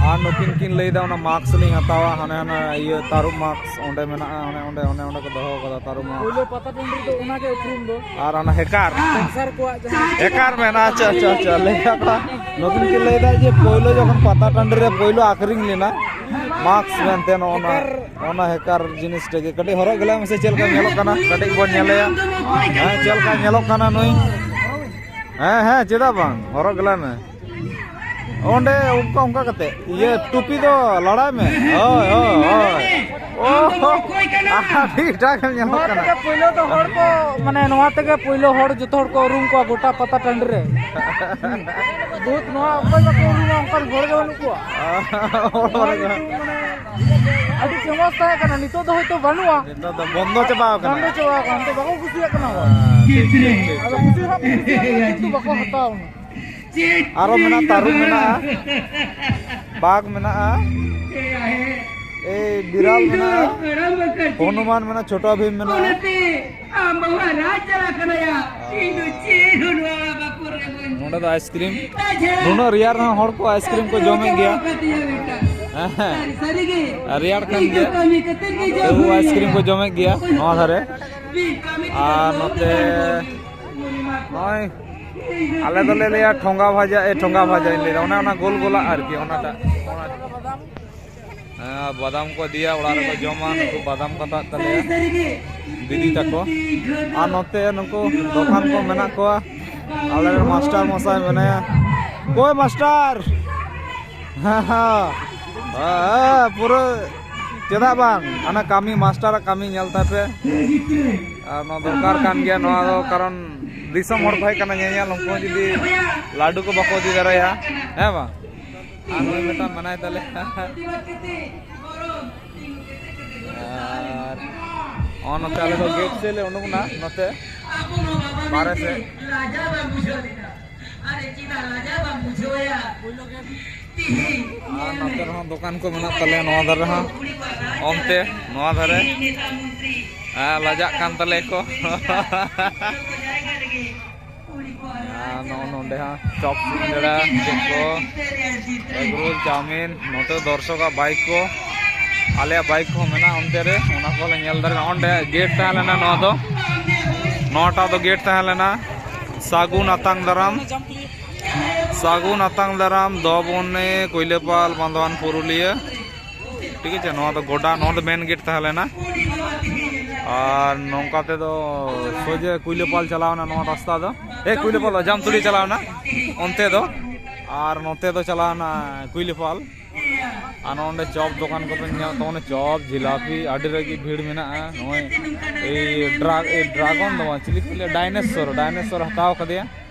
ᱟᱨ ᱱᱩᱠᱤᱱ ᱠᱤᱱ ᱞᱟᱹᱭᱫᱟ ᱚᱱᱟ ᱢᱟᱠᱥ ᱞᱤᱧ ᱦᱟᱛᱟᱣᱟ, ᱦᱟᱱᱮ ᱦᱟᱱᱟ ᱤᱭᱟᱹ ᱛᱟᱹᱨᱩᱵ ᱢᱟᱠᱥ ᱚᱸᱰᱮ ᱢᱮᱱᱟᱜᱼᱟ, ᱚᱱᱮ ᱚᱸᱰᱮ, ᱚᱱᱮ ᱚᱸᱰᱮ ᱠᱚ ᱫᱚᱦᱚ ᱠᱟᱫᱟ ᱛᱟᱹᱨᱩᱵ ᱢᱟᱠᱥ᱾ ᱯᱳᱭᱞᱳ ᱯᱟᱛᱟ ᱴᱟᱺᱰᱤ ᱨᱮᱫᱚ ᱚᱱᱟᱜᱮ ᱩᱯᱨᱩᱢ ᱫᱚ᱾ ᱟᱨ ᱚᱱᱟ ᱦᱮᱠᱟᱨ᱾ ᱵᱚᱠᱥᱟᱨ ᱠᱚᱣᱟᱜ ᱡᱟᱦᱟᱸ ᱦᱮᱠᱟᱨ ᱢᱮᱱᱟᱜᱼᱟ, ᱟᱪᱪᱷᱟ, ᱟᱪᱪᱷᱟ, ᱟᱪᱪᱷᱟ, ᱞᱟᱹᱭ ᱠᱟᱜ ᱠᱚᱣᱟ᱾ ᱱᱩᱠᱤᱱ ᱠᱤᱱ ᱞᱟᱹᱭᱫᱟ ᱡᱮ ᱯᱳᱭᱞᱳ ᱡᱚᱠᱷᱚᱱ ᱯᱟᱛᱟ ᱴᱟᱺᱰᱤ ᱨᱮ ᱯᱳᱭᱞᱳ ᱟᱠᱷᱨᱤᱧ ᱞᱮᱱᱟ ᱢᱟᱠᱥ ᱢᱮᱱᱛᱮ, ᱱᱚᱜᱼᱚ ᱱᱟ, ᱦᱮᱠᱟᱨ᱾ ᱚᱱᱟ ᱦᱮᱠᱟᱨ ᱡᱤᱱᱤᱥ ᱴᱟᱜ ᱜᱮ ᱠᱟᱹᱴᱤᱡ ᱦᱚᱨᱚᱜ ᱜᱮᱞᱟᱭ ᱢᱮᱥᱮ, ᱪᱮᱫ ᱞᱮᱠᱟ ᱧᱮᱞᱚᱜ ᱠᱟᱱᱟ ᱠᱟᱹᱴᱤᱡ ᱵᱚᱱ ᱧᱮᱞᱮᱭᱟ᱾ ᱦᱮᱸ, ᱪᱮᱫ ᱞᱮᱠᱟ ᱧᱮᱞᱚᱜ ᱠᱟᱱᱟ ᱱᱩᱭ? ᱦᱮᱸ, ᱦᱮᱸ, ᱪᱮᱫᱟᱜ ᱵᱟᱝ, ᱦᱚᱨᱚᱜ ᱜᱮᱞᱟᱭ ᱢᱮ᱾ ᱚᱸᱰᱮ ᱚᱱᱠᱟ, ᱚᱱᱠᱟ ᱠᱟᱛᱮ ᱤᱭᱟᱹ ᱴᱩᱯᱤ ᱫᱚ ᱞᱟᱲᱟᱭ ᱢᱮ᱾ ᱦᱳᱭ, ᱦᱳᱭ, ᱦᱳᱭ᱾ ᱚ, ᱟᱹᱰᱤ ᱮᱴᱟᱜ ᱜᱮᱢ ᱧᱮᱞᱚᱜ ᱱᱚᱣᱟ ᱠᱟᱱᱟ᱾ ᱛᱮᱜᱮ ᱯᱳᱭᱞᱳ ᱫᱚ ᱦᱚᱲ ᱠᱚ, ᱢᱟᱱᱮ, ᱱᱚᱣᱟ ᱛᱮᱜᱮ ᱯᱳᱭᱞᱳ ᱦᱚᱲ, ᱡᱚᱛᱚ ᱦᱚᱲ ᱠᱚ ᱩᱨᱩᱢ ᱠᱚᱣᱟ ᱜᱚᱴᱟ ᱯᱟᱛᱟ ᱴᱟᱺᱰᱤ ᱨᱮ᱾ ᱵᱚᱦᱩᱛ ᱱᱚᱣᱟ ᱚᱠᱚᱭ ᱵᱟᱠᱚ ᱩᱨᱩᱢᱟ, ᱚᱱᱠᱟᱱ ᱦᱚᱲ ᱜᱮ ᱵᱟᱹᱱᱩᱜ ᱠᱚᱣᱟ᱾ ᱦᱚᱲ ᱱᱚᱣᱟ ᱵᱟᱹᱱᱩᱜ ᱠᱚᱣᱟ᱾ ᱧᱩᱛᱩᱢ, ᱢᱟᱱᱮ, ᱟᱹᱰᱤ ᱯᱷᱮᱢᱟᱥ ᱛᱟᱦᱮᱸ ᱠᱟᱱᱟ, ᱱᱤᱛᱚᱜ ᱫᱚ ᱦᱚᱭᱛᱳ ᱵᱟᱹᱱᱩᱜᱼᱟ᱾ ᱱᱤᱛᱚᱜ ᱫᱚ ᱵᱚᱱᱫᱚ ᱪᱟᱵᱟᱣ ᱠᱟᱱᱟ᱾ ᱵᱚᱱᱫᱚ ᱪᱟᱵᱟᱣ ᱠᱟᱱᱟ, ᱱᱤᱛᱚᱜ ᱵᱟᱠᱚ ᱠᱩᱥᱤᱭᱟᱜ ᱠᱟᱱᱟ ᱦᱚᱲ᱾ ᱦᱮᱸ, ᱴᱷᱤᱠ, ᱴᱷᱤᱠ, ᱴᱷᱤᱠ, ᱟᱫᱚ ᱴᱷᱤᱠ᱾ ᱠᱩᱥᱤ ᱦᱚᱸ ᱠᱚ ᱠᱩᱥᱤᱭᱟᱜ ᱠᱟᱱᱟ, ᱠᱤᱱᱛᱩ ᱵᱟᱠᱚ ᱦᱟᱛᱟᱣᱟ ᱩᱱᱟᱹᱜ᱾ ᱟᱨᱚ ᱢᱮᱱᱟᱜᱼᱟ, ᱛᱟᱹᱨᱩᱵ ᱢᱮᱱᱟᱜᱼᱟ, ᱵᱟᱜᱽ ᱢᱮᱱᱟᱜᱼᱟ, ᱮᱭ ᱵᱤᱨᱟᱞ ᱢᱮᱱᱟᱜᱼᱟ, ᱦᱚᱱᱩᱢᱟᱱ ᱢᱮᱱᱟᱜᱼᱟ, ᱪᱷᱳᱴᱟ ᱵᱷᱤᱢ ᱢᱮᱱᱟᱜᱼᱟ᱾ ᱟᱢ ᱵᱟᱵᱟ ᱨᱟᱡᱽ ᱪᱟᱞᱟᱜ ᱠᱟᱱᱟᱭᱟ, ᱤᱧ ᱫᱚ ᱪᱮᱫ ᱦᱚᱸ ᱱᱚᱣᱟ ᱵᱟᱠᱚ ᱨᱮ ᱵᱟᱹᱧ ᱱᱚᱰᱮ ᱫᱚ ᱟᱭᱤᱥᱠᱨᱤᱢ, ᱱᱩᱱᱟᱹᱜ ᱨᱮᱭᱟᱲ ᱨᱮᱦᱚᱸ ᱦᱚᱲ ᱠᱚ ᱟᱭᱤᱥᱠᱨᱤᱢ ᱠᱚ ᱡᱚᱢᱮᱫ ᱜᱮᱭᱟ᱾ ᱦᱮᱸ, ᱦᱮᱸ᱾ ᱥᱟᱹᱨᱤᱜᱮ᱾ ᱟᱨ ᱨᱮᱭᱟᱲ ᱠᱷᱟᱱ ᱤᱧ ᱫᱚ ᱜᱮ ᱠᱟᱹᱢᱤ ᱠᱟᱛᱮ ᱜᱮ ᱡᱚᱢ ᱛᱟᱹᱣ ᱦᱩᱭᱩᱜᱼᱟ᱾ ᱟᱭᱤᱥᱠᱨᱤᱢ ᱠᱚ ᱡᱚᱢᱮᱫ ᱜᱮᱭᱟ ᱱᱚᱣᱟ ᱫᱷᱟᱨᱮ᱾ ᱟᱨ ᱱᱚᱛᱮ ᱱᱚᱜᱼᱚᱭ ᱟᱞᱮ ᱫᱚᱞᱮ ᱞᱟᱹᱭᱟ ᱴᱷᱚᱸᱜᱟ ᱵᱷᱟᱡᱟ, ᱮ, ᱴᱷᱚᱸᱜᱟ ᱵᱷᱟᱡᱟᱧ ᱞᱟᱹᱭᱫᱟ, ᱚᱱᱮ ᱚᱱᱟ ᱜᱳᱞ ᱜᱳᱞᱟᱜ ᱟᱨᱠᱤ, ᱚᱱᱟᱴᱟᱜ, ᱚᱱᱟ᱾ ᱦᱮᱸ, ᱵᱟᱫᱟᱢ ᱠᱚ ᱤᱫᱤᱭᱟ, ᱚᱲᱟᱜ ᱨᱮᱠᱚ ᱡᱚᱢᱟ, ᱱᱩᱠᱩ ᱵᱟᱫᱟᱢ ᱠᱚ ᱦᱟᱛᱟᱣᱮᱫ ᱛᱟᱞᱮᱭᱟ ᱫᱤᱫᱤ ᱛᱟᱠᱚ᱾ ᱟᱨ ᱱᱚᱛᱮ ᱱᱩᱠᱩ ᱫᱚᱠᱟᱱ ᱠᱚ ᱢᱮᱱᱟᱜ ᱠᱚᱣᱟ᱾ ᱟᱞᱮᱨᱮᱱ ᱢᱟᱥᱴᱟᱨ ᱢᱚᱥᱟᱭ ᱢᱮᱱᱟᱭᱟ, ᱚᱠᱚᱭ ᱢᱟᱥᱴᱟᱨ? ᱦᱮᱸ, ᱦᱮᱸ, ᱦᱮᱸ, ᱯᱩᱨᱟᱹ ᱪᱮᱫᱟᱜ ᱵᱟᱝ, ᱦᱟᱱᱟ ᱠᱟᱹᱢᱤ, ᱢᱟᱥᱴᱟᱨᱟᱜ ᱠᱟᱹᱢᱤ ᱧᱮᱞ ᱛᱟᱭ ᱯᱮ᱾ ᱟᱨ ᱱᱚᱣᱟ ᱫᱚᱨᱠᱟᱨ ᱠᱟᱱ ᱜᱮᱭᱟ, ᱱᱚᱣᱟ ᱫᱚ ᱠᱟᱨᱚᱱ ᱫᱤᱥᱚᱢ ᱦᱚᱲ ᱠᱚ ᱦᱮᱡ ᱠᱟᱱᱟ ᱧᱮᱧᱮᱞ, ᱩᱱᱠᱩ ᱦᱚᱸ ᱡᱩᱫᱤ ᱞᱟᱹᱰᱩ ᱠᱚ ᱵᱟᱠᱚ ᱤᱫᱤ ᱫᱟᱲᱮᱭᱟᱜᱼᱟ, ᱦᱮᱸ ᱵᱟᱝ? ᱟᱨ ᱱᱚᱜᱼᱚᱭ ᱢᱤᱫᱴᱟᱝ ᱢᱮᱱᱟᱭ ᱛᱟᱞᱮ᱾ ᱟᱨ ᱱᱚᱜᱼᱚ ᱱᱚᱛᱮ ᱟᱞᱮ ᱫᱚ ᱜᱮᱴ ᱥᱮᱫ ᱞᱮ ᱩᱰᱩᱠ ᱮᱱᱟ, ᱱᱚᱛᱮ ᱵᱟᱨᱦᱮ ᱥᱮᱫ᱾ ᱟᱨ ᱱᱚᱛᱮ ᱨᱮᱦᱚᱸ ᱫᱚᱠᱟᱱ ᱠᱚ ᱢᱮᱱᱟᱜ ᱛᱟᱞᱮᱭᱟ, ᱱᱚᱣᱟ ᱫᱷᱟᱨᱮ ᱦᱚᱸ, ᱚᱱᱛᱮ ᱱᱚᱣᱟ ᱫᱷᱟᱨᱮ᱾ ᱦᱮᱸ, ᱞᱟᱡᱟᱜ ᱠᱟᱱ ᱛᱟᱞᱮᱭᱟ ᱠᱚ᱾ ᱟᱨ ᱱᱚᱜᱼᱚ ᱱᱚᱰᱮ ᱦᱚᱸ ᱪᱚᱯ ᱥᱤᱸᱜᱟᱹᱲᱟ ᱪᱮᱫ ᱠᱚ, ᱮᱜᱽᱨᱳᱞ, ᱪᱟᱣᱢᱤᱱ, ᱱᱚᱛᱮ ᱫᱚᱨᱥᱚᱠᱟᱜ ᱵᱟᱭᱤᱠ ᱠᱚ, ᱟᱞᱮᱭᱟᱜ ᱵᱟᱭᱤᱠ ᱠᱚᱦᱚᱸ ᱢᱮᱱᱟᱜᱼᱟ ᱚᱱᱛᱮ ᱨᱮ, ᱚᱱᱟ ᱠᱚᱞᱮ ᱧᱮᱞ ᱫᱟᱲᱮᱭᱟᱜᱼᱟ᱾ ᱚᱸᱰᱮ ᱜᱮᱴ ᱛᱟᱦᱮᱸ ᱞᱮᱱᱟ ᱱᱚᱣᱟ ᱫᱚ, ᱱᱚᱣᱟᱴᱟᱜ ᱫᱚ ᱜᱮᱴ ᱛᱟᱦᱮᱸ ᱞᱮᱱᱟ᱾ ᱥᱟᱹᱜᱩᱱ ᱟᱛᱟᱝ ᱫᱟᱨᱟᱢ, ᱥᱟᱹᱜᱩᱱ ᱟᱛᱟᱝ ᱫᱟᱨᱟᱢ ᱫᱚ ᱵᱚᱱᱮ ᱠᱩᱭᱞᱟᱹᱯᱟᱞ ᱵᱟᱸᱫᱷᱣᱟᱱ ᱯᱩᱨᱩᱞᱤᱭᱟᱹ᱾ ᱴᱷᱤᱠ ᱟᱪᱷᱮ, ᱱᱚᱣᱟ ᱫᱚ ᱜᱚᱰᱟ, ᱱᱚᱣᱟ ᱫᱚ ᱢᱮᱱ ᱜᱮᱴ ᱛᱟᱦᱮᱸ ᱞᱮᱱᱟ᱾ ᱟᱨ ᱱᱚᱝᱠᱟ ᱛᱮᱫᱚ ᱥᱚᱡᱷᱮ ᱠᱩᱭᱞᱟᱹᱯᱟᱞ ᱪᱟᱞᱟᱣᱱᱟ ᱱᱚᱣᱟ ᱨᱟᱥᱛᱟ ᱫᱚ, ᱮ, ᱠᱩᱭᱞᱟᱹᱯᱟᱞ ᱫᱚ ᱡᱟᱢᱛᱩᱲᱤ ᱪᱟᱞᱟᱣᱱᱟ ᱚᱱᱛᱮ ᱫᱚ, ᱟᱨ ᱱᱚᱛᱮ ᱫᱚ ᱪᱟᱞᱟᱣᱱᱟ ᱠᱩᱭᱞᱟᱹᱯᱟᱞ᱾ ᱟᱨ ᱱᱚᱰᱮ ᱪᱚᱯ ᱫᱚᱠᱟᱱ ᱠᱚᱯᱮ ᱧᱮᱞ ᱛᱟᱵᱚᱱᱟ, ᱪᱚᱯ, ᱡᱷᱤᱞᱟᱯᱤ, ᱟᱹᱰᱤ ᱨᱟᱹᱜᱤ ᱵᱷᱤᱲ ᱢᱮᱱᱟᱜᱼᱟ᱾ ᱱᱚᱜᱼᱚᱭ ᱮᱭ ᱰᱨᱟ-, ᱮᱭ ᱰᱨᱟᱜᱚᱱ ᱫᱚ ᱵᱟᱝ, ᱪᱤᱞᱤ ᱠᱚ ᱞᱟᱹᱭᱟ, ᱰᱟᱭᱱᱮᱥᱚᱨ, ᱰᱟᱭᱱᱮᱥᱚᱨ ᱦᱟᱛᱟᱣ ᱠᱟᱫᱮᱭᱟ᱾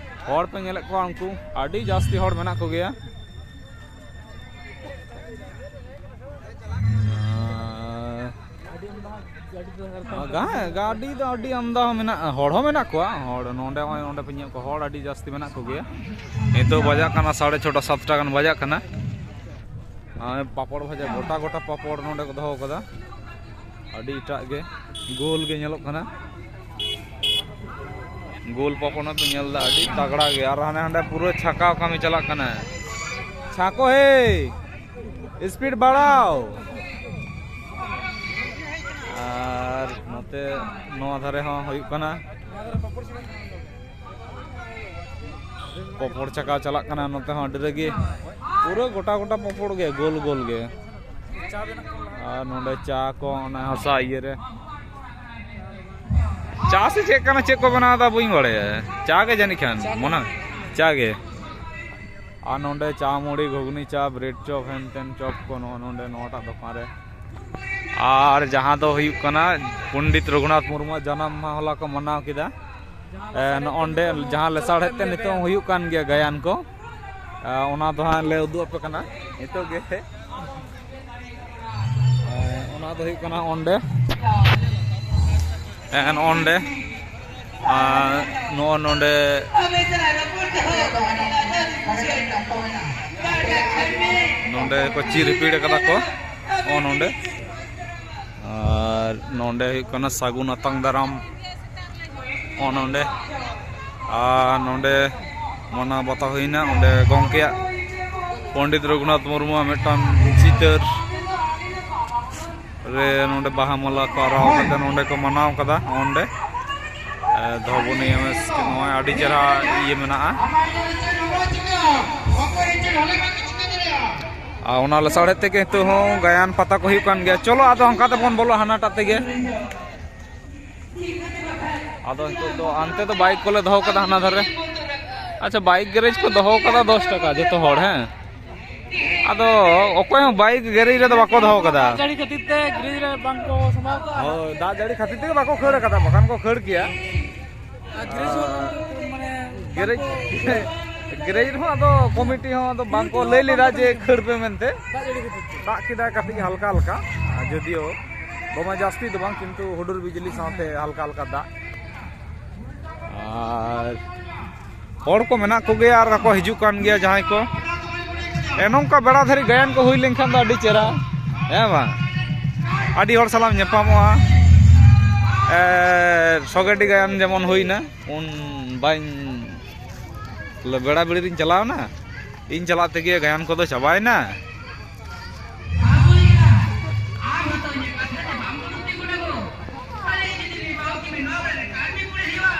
ᱦᱚᱲ ᱯᱮ ᱧᱮᱞᱮᱫ ᱠᱚᱣᱟ, ᱩᱱᱠᱩ ᱟᱹᱰᱤ ᱡᱟᱹᱥᱛᱤ ᱦᱚᱲ ᱢᱮᱱᱟᱜ ᱠᱚᱜᱮᱭᱟ᱾ ᱟᱨ ᱜᱟ-, ᱜᱟᱹᱰᱤ ᱫᱚ ᱟᱹᱰᱤ ᱟᱢᱫᱟ ᱦᱚᱸ ᱢᱮᱱᱟᱜᱼᱟ, ᱦᱚᱲ ᱦᱚᱸ ᱢᱮᱱᱟᱜ ᱠᱚᱣᱟ᱾ ᱦᱚᱲ ᱱᱚᱰᱮ, ᱱᱚᱜᱼᱚᱭ ᱱᱚᱰᱮ ᱯᱮ ᱧᱮᱞ ᱠᱚᱣᱟ, ᱦᱚᱲ ᱟᱹᱰᱤ ᱡᱟᱹᱥᱛᱤ ᱢᱮᱱᱟᱜ ᱠᱚᱜᱮᱭᱟ᱾ ᱱᱤᱛᱚᱜ ᱵᱟᱡᱟᱜ ᱠᱟᱱᱟ ᱥᱟᱲᱮ ᱪᱷᱚᱴᱟ, ᱥᱟᱛᱴᱟ ᱜᱟᱱ ᱵᱟᱡᱟᱜ ᱠᱟᱱᱟ᱾ ᱟᱨ ᱯᱟᱯᱚᱲ ᱵᱷᱟᱡᱟ, ᱜᱚᱴᱟ ᱜᱚᱴᱟ ᱯᱟᱯᱚᱲ ᱱᱚᱰᱮ ᱠᱚ ᱫᱚᱦᱚ ᱠᱟᱫᱟ᱾ ᱟᱹᱰᱤ ᱮᱴᱟᱜ ᱜᱮ, ᱜᱳᱞ ᱜᱮ ᱧᱮᱞᱚᱜ ᱠᱟᱱᱟ᱾ ᱜᱳᱞ ᱯᱟᱯᱚᱲ ᱯᱮ ᱧᱮᱞ ᱮᱫᱟ, ᱟᱹᱰᱤ ᱛᱟᱜᱲᱟ ᱜᱮ᱾ ᱟᱨ ᱦᱟᱱᱮ ᱦᱟᱸᱰᱮ ᱯᱩᱨᱟᱹ ᱪᱷᱟᱠᱟᱣ ᱠᱟᱹᱢᱤ ᱪᱟᱞᱟᱜ ᱠᱟᱱᱟ᱾ ᱪᱷᱟᱠᱚ ᱦᱮ, ᱥᱯᱤᱰ ᱵᱟᱲᱟᱣ᱾ ᱟᱨ ᱱᱚᱛᱮ ᱱᱚᱣᱟ ᱫᱷᱟᱨᱮ ᱦᱚᱸ ᱦᱩᱭᱩᱜ ᱠᱟᱱᱟ᱾ ᱯᱚᱯᱚᱲ ᱪᱟᱠᱟ ᱪᱟᱞᱟᱜ ᱠᱟᱱᱟ ᱱᱚᱛᱮ ᱦᱚᱸ ᱟᱹᱰᱤ ᱨᱟᱹᱜᱤ᱾ ᱯᱩᱨᱟᱹ ᱜᱚᱴᱟ ᱜᱚᱴᱟ ᱯᱚᱯᱚᱲ ᱜᱮ, ᱜᱳᱞ ᱜᱳᱞ ᱜᱮ᱾ ᱟᱨ ᱱᱚᱰᱮ ᱪᱟ ᱠᱚ, ᱚᱱᱟ ᱦᱟᱥᱟ ᱤᱭᱟᱹ ᱨᱮ᱾ ᱪᱟ ᱥᱮ ᱪᱮᱫ ᱠᱟᱱᱟ, ᱪᱮᱫ ᱠᱚ ᱵᱮᱱᱟᱣ ᱮᱫᱟ ᱵᱟᱹᱧ ᱵᱟᱲᱟᱭᱟ᱾ ᱪᱟ ᱜᱮ ᱡᱟᱹᱱᱤᱡ ᱠᱷᱟᱱ, ᱢᱚᱱᱮ ᱦᱚᱭ ᱪᱟ ᱜᱮ᱾ ᱟᱨ ᱱᱚᱰᱮ ᱪᱟ ᱢᱩᱲᱤ, ᱜᱷᱩᱜᱽᱱᱤ ᱪᱟ, ᱵᱨᱮᱰ ᱪᱚᱯ, ᱦᱮᱱ ᱛᱮᱱ ᱪᱚᱯ ᱠᱚ ᱱᱚᱜᱼᱚ ᱱᱚᱰᱮ ᱱᱚᱣᱟᱴᱟᱜ ᱫᱚᱠᱟᱱ ᱨᱮ᱾ ᱟᱨ ᱡᱟᱦᱟᱸ ᱫᱚ ᱦᱩᱭᱩᱜ ᱠᱟᱱᱟ ᱯᱚᱱᱰᱤᱛ ᱨᱚᱜᱷᱩᱱᱟᱛᱷ ᱢᱩᱨᱢᱩᱣᱟᱜ ᱡᱟᱱᱟᱢ ᱢᱟᱦᱟ ᱦᱚᱞᱟ ᱠᱚ ᱢᱟᱱᱟᱣ ᱠᱮᱫᱟ᱾ ᱮ, ᱱᱚᱜᱼᱚ ᱱᱚᱰᱮ ᱡᱟᱦᱟᱸ ᱞᱮᱥᱟᱲᱦᱮᱫ ᱛᱮ ᱱᱤᱛᱚᱜ ᱦᱩᱭᱩᱜ ᱠᱟᱱ ᱜᱮᱭᱟ ᱜᱟᱭᱟᱱ ᱠᱚ᱾ ᱟᱨ ᱚᱱᱟ ᱫᱚ ᱦᱟᱸᱜ ᱞᱮ ᱩᱫᱩᱜ ᱟᱯᱮ ᱠᱟᱱᱟ ᱱᱤᱛᱚᱜ ᱜᱮ᱾ ᱟᱨ ᱚᱱᱟ ᱫᱚ ᱦᱩᱭᱩᱜ ᱠᱟᱱᱟ ᱚᱸᱰᱮ, ᱮᱱ ᱚᱸᱰᱮ, ᱟᱨ ᱱᱚᱜᱼᱚ ᱱᱚᱰᱮ, ᱱᱚᱰᱮ ᱠᱚ ᱪᱤᱨ ᱦᱤᱯᱤᱲ ᱠᱟᱫᱟ ᱠᱚ, ᱱᱚᱜᱼᱚ ᱱᱚᱰᱮ᱾ ᱟᱨ ᱱᱚᱰᱮ ᱦᱩᱭᱩᱜ ᱠᱟᱱᱟ ᱥᱟᱹᱜᱩᱱ ᱟᱛᱟᱝ ᱫᱟᱨᱟᱢ, ᱱᱚᱜᱼᱚ ᱱᱚᱰᱮ᱾ ᱟᱨ ᱱᱚᱰᱮ ᱢᱟᱱᱟᱣ ᱵᱟᱛᱟᱣ ᱦᱩᱭᱱᱟ ᱚᱸᱰᱮ ᱜᱚᱢᱠᱮᱭᱟᱜ, ᱯᱚᱱᱰᱤᱛ ᱨᱚᱜᱷᱩᱱᱟᱛᱷ ᱢᱩᱨᱢᱩᱣᱟᱜ ᱢᱤᱫᱴᱟᱝ ᱪᱤᱛᱟᱹᱨ ᱨᱮ ᱱᱚᱰᱮ ᱵᱟᱦᱟ ᱢᱟᱞᱟ ᱠᱚ ᱟᱨᱟᱣ ᱠᱟᱛᱮ ᱱᱚᱰᱮ ᱠᱚ ᱢᱟᱱᱟᱣ ᱠᱟᱫᱟ᱾ ᱚᱸᱰᱮ, ᱮ, ᱫᱷᱚᱵᱚᱱᱤ ᱮᱢ ᱮᱥ ᱱᱚᱜᱼᱚᱭ ᱟᱹᱰᱤ ᱪᱮᱦᱨᱟ ᱤᱭᱟᱹ ᱢᱮᱱᱟᱜᱼᱟ᱾ ᱟᱨ ᱚᱱᱟ ᱞᱟᱥᱟᱲᱦᱮᱫ ᱛᱮᱜᱮ ᱱᱤᱛᱚᱜ ᱦᱚᱸ ᱜᱟᱭᱟᱱ ᱯᱟᱛᱟ ᱠᱚ ᱦᱩᱭᱩᱜ ᱠᱟᱱ ᱜᱮᱭᱟ᱾ ᱪᱚᱞᱚ ᱟᱫᱚ ᱚᱱᱠᱟ ᱛᱮᱵᱚᱱ ᱵᱚᱞᱚᱜᱼᱟ ᱦᱟᱱᱟᱴᱟᱜ ᱛᱮᱜᱮ᱾ ᱟᱫᱚ ᱱᱤᱛᱚᱜ ᱫᱚ ᱦᱟᱱᱛᱮ ᱫᱚ ᱵᱟᱭᱤᱠ ᱠᱚᱞᱮ ᱫᱚᱦᱚ ᱠᱟᱫᱟ ᱦᱟᱱᱟ ᱫᱷᱟᱨᱮ᱾ ᱟᱪᱪᱷᱟ, ᱵᱟᱭᱤᱠ ᱜᱮᱨᱮᱡᱽ ᱠᱚ ᱫᱚᱦᱚ ᱠᱟᱫᱟ ᱫᱚᱥ ᱴᱟᱠᱟ ᱡᱚᱛᱚ ᱦᱚᱲ, ᱦᱮᱸ᱾ ᱟᱫᱚ ᱚᱠᱚᱭ ᱦᱚᱸ ᱵᱟᱭᱤᱠ ᱜᱮᱨᱮᱡᱽ ᱨᱮᱫᱚ ᱵᱟᱠᱚ ᱫᱚᱦᱚ ᱠᱟᱫᱟ᱾ ᱫᱟᱜ ᱡᱟᱹᱲᱤ ᱠᱷᱟᱹᱛᱤᱨ ᱛᱮ ᱜᱮᱨᱮᱡᱽ ᱨᱮ ᱵᱟᱝ ᱠᱚ ᱥᱟᱢᱵᱟᱣ ᱠᱟᱜᱼᱟ᱾ ᱦᱳᱭ, ᱫᱟᱜ ᱡᱟᱹᱲᱤ ᱠᱷᱟᱹᱛᱤᱨ ᱛᱮᱜᱮ ᱵᱟᱠᱚ ᱠᱷᱟᱹᱲ ᱠᱟᱫᱟ, ᱵᱟᱠᱷᱟᱱ ᱠᱚ ᱠᱷᱟᱹᱲ ᱠᱮᱭᱟ᱾ ᱟᱨ ᱜᱮᱨᱮᱡᱽ ᱦᱚᱸ ᱢᱟᱱᱮ ᱜᱮᱨᱮᱡᱽ, ᱜᱮᱨᱮᱡᱽ ᱨᱮᱦᱚᱸ ᱟᱫᱚ ᱠᱚᱢᱤᱴᱤ ᱦᱚᱸ ᱟᱫᱚ ᱵᱟᱝ ᱠᱚ ᱞᱟᱹᱭ ᱞᱮᱫᱟ ᱡᱮ ᱠᱷᱟᱹᱲ ᱯᱮ ᱢᱮᱱᱛᱮ᱾ ᱫᱟᱜ ᱡᱟᱹᱲᱤ ᱠᱷᱟᱹᱛᱤᱨ ᱛᱮ᱾ ᱫᱟᱜ ᱠᱮᱫᱟᱭ ᱠᱟᱹᱴᱤᱡ ᱦᱟᱞᱠᱟ ᱦᱟᱞᱠᱟ, ᱟᱨ ᱡᱚᱫᱤᱭᱳ ᱫᱚᱢᱮ ᱡᱟᱹᱥᱛᱤ ᱫᱚ ᱵᱟᱝ, ᱠᱤᱱᱛᱩ ᱦᱩᱰᱩᱨ ᱵᱤᱡᱽᱞᱤ ᱥᱟᱶᱛᱮ ᱦᱟᱞᱠᱟ ᱦᱟᱞᱠᱟ ᱫᱟᱜ᱾ ᱟᱨ ᱦᱚᱲ ᱠᱚ ᱢᱮᱱᱟᱜ ᱠᱚᱜᱮᱭᱟ ᱟᱨ ᱠᱚ ᱦᱤᱡᱩᱜ ᱠᱟᱱ ᱜᱮᱭᱟ ᱡᱟᱦᱟᱸᱭ ᱠᱚ᱾ ᱮ, ᱱᱚᱝᱠᱟ ᱵᱮᱲᱟ ᱫᱷᱟᱹᱨᱤᱡ ᱜᱟᱭᱟᱱ ᱠᱚ ᱦᱩᱭ ᱞᱮᱱᱠᱷᱟᱱ ᱫᱚ ᱟᱹᱰᱤ ᱪᱮᱦᱨᱟ, ᱦᱮᱸ ᱵᱟᱝ? ᱟᱹᱰᱤ ᱦᱚᱲ ᱥᱟᱞᱟᱜ ᱮᱢ ᱧᱟᱯᱟᱢᱚᱜᱼᱟ᱾ ᱮ, ᱥᱚᱜᱮᱰᱤ ᱜᱟᱭᱟᱱ ᱡᱮᱢᱚᱱ ᱦᱩᱭᱱᱟ, ᱩᱱ ᱵᱟᱹᱧ, ᱵᱮᱲᱟ ᱵᱮᱲᱤ ᱨᱤᱧ ᱪᱟᱞᱟᱣᱱᱟ, ᱤᱧ ᱪᱟᱞᱟᱜ ᱛᱮᱜᱮ ᱜᱟᱭᱟᱱ ᱠᱚᱫᱚ ᱪᱟᱵᱟᱭᱮᱱᱟ᱾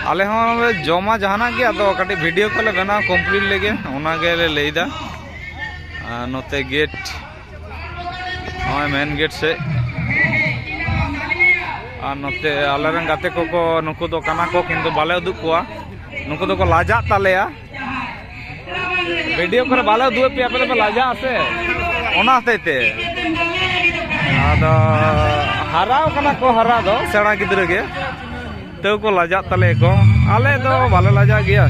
ᱟᱞᱮ ᱦᱚᱸ ᱞᱮ ᱡᱚᱢᱟ ᱡᱟᱦᱟᱱᱟᱜ ᱜᱮ, ᱟᱫᱚ ᱠᱟᱹᱴᱤᱡ ᱵᱷᱤᱰᱤᱭᱳ ᱠᱚᱞᱮ ᱵᱮᱱᱟᱣ ᱠᱚᱢᱯᱞᱤᱴ ᱞᱮᱜᱮ, ᱚᱱᱟ ᱜᱮᱞᱮ ᱞᱟᱹᱭᱫᱟ᱾ ᱟᱨ ᱱᱚᱛᱮ ᱜᱮᱴ, ᱱᱚᱜᱼᱚᱭ ᱢᱮᱱ ᱜᱮᱴ ᱥᱮᱫ᱾ ᱟᱨ ᱱᱚᱛᱮ ᱟᱞᱮᱨᱮᱱ ᱜᱟᱛᱮ ᱠᱚᱠᱚ, ᱱᱩᱠᱩ ᱫᱚ ᱠᱟᱱᱟ ᱠᱚ, ᱠᱤᱱᱛᱩ ᱵᱟᱞᱮ ᱩᱫᱩᱜ ᱠᱚᱣᱟ, ᱱᱩᱠᱩ ᱫᱚᱠᱚ ᱞᱟᱡᱟᱜ ᱛᱟᱞᱮᱭᱟ᱾ ᱵᱷᱤᱰᱤᱭᱳ ᱠᱚᱨᱮ ᱵᱟᱞᱮ ᱩᱫᱩᱜ ᱮᱫ ᱯᱮᱭᱟ, ᱟᱯᱮ ᱫᱚᱯᱮ ᱞᱟᱡᱟᱜᱼᱟ ᱥᱮ, ᱚᱱᱟ ᱦᱚᱛᱮᱡ ᱛᱮ᱾ ᱟᱫᱚ ᱦᱟᱨᱟᱣ ᱠᱟᱱᱟ ᱠᱚ, ᱦᱟᱨᱟ ᱫᱚ ᱥᱮᱬᱟ ᱜᱤᱫᱽᱨᱟᱹ ᱜᱮ, ᱛᱟᱹᱣ ᱠᱚ ᱞᱟᱡᱟᱜ ᱛᱟᱞᱮᱭᱟ ᱠᱚ᱾ ᱟᱞᱮ ᱫᱚ ᱵᱟᱞᱮ ᱞᱟᱡᱟᱜ ᱜᱮᱭᱟ᱾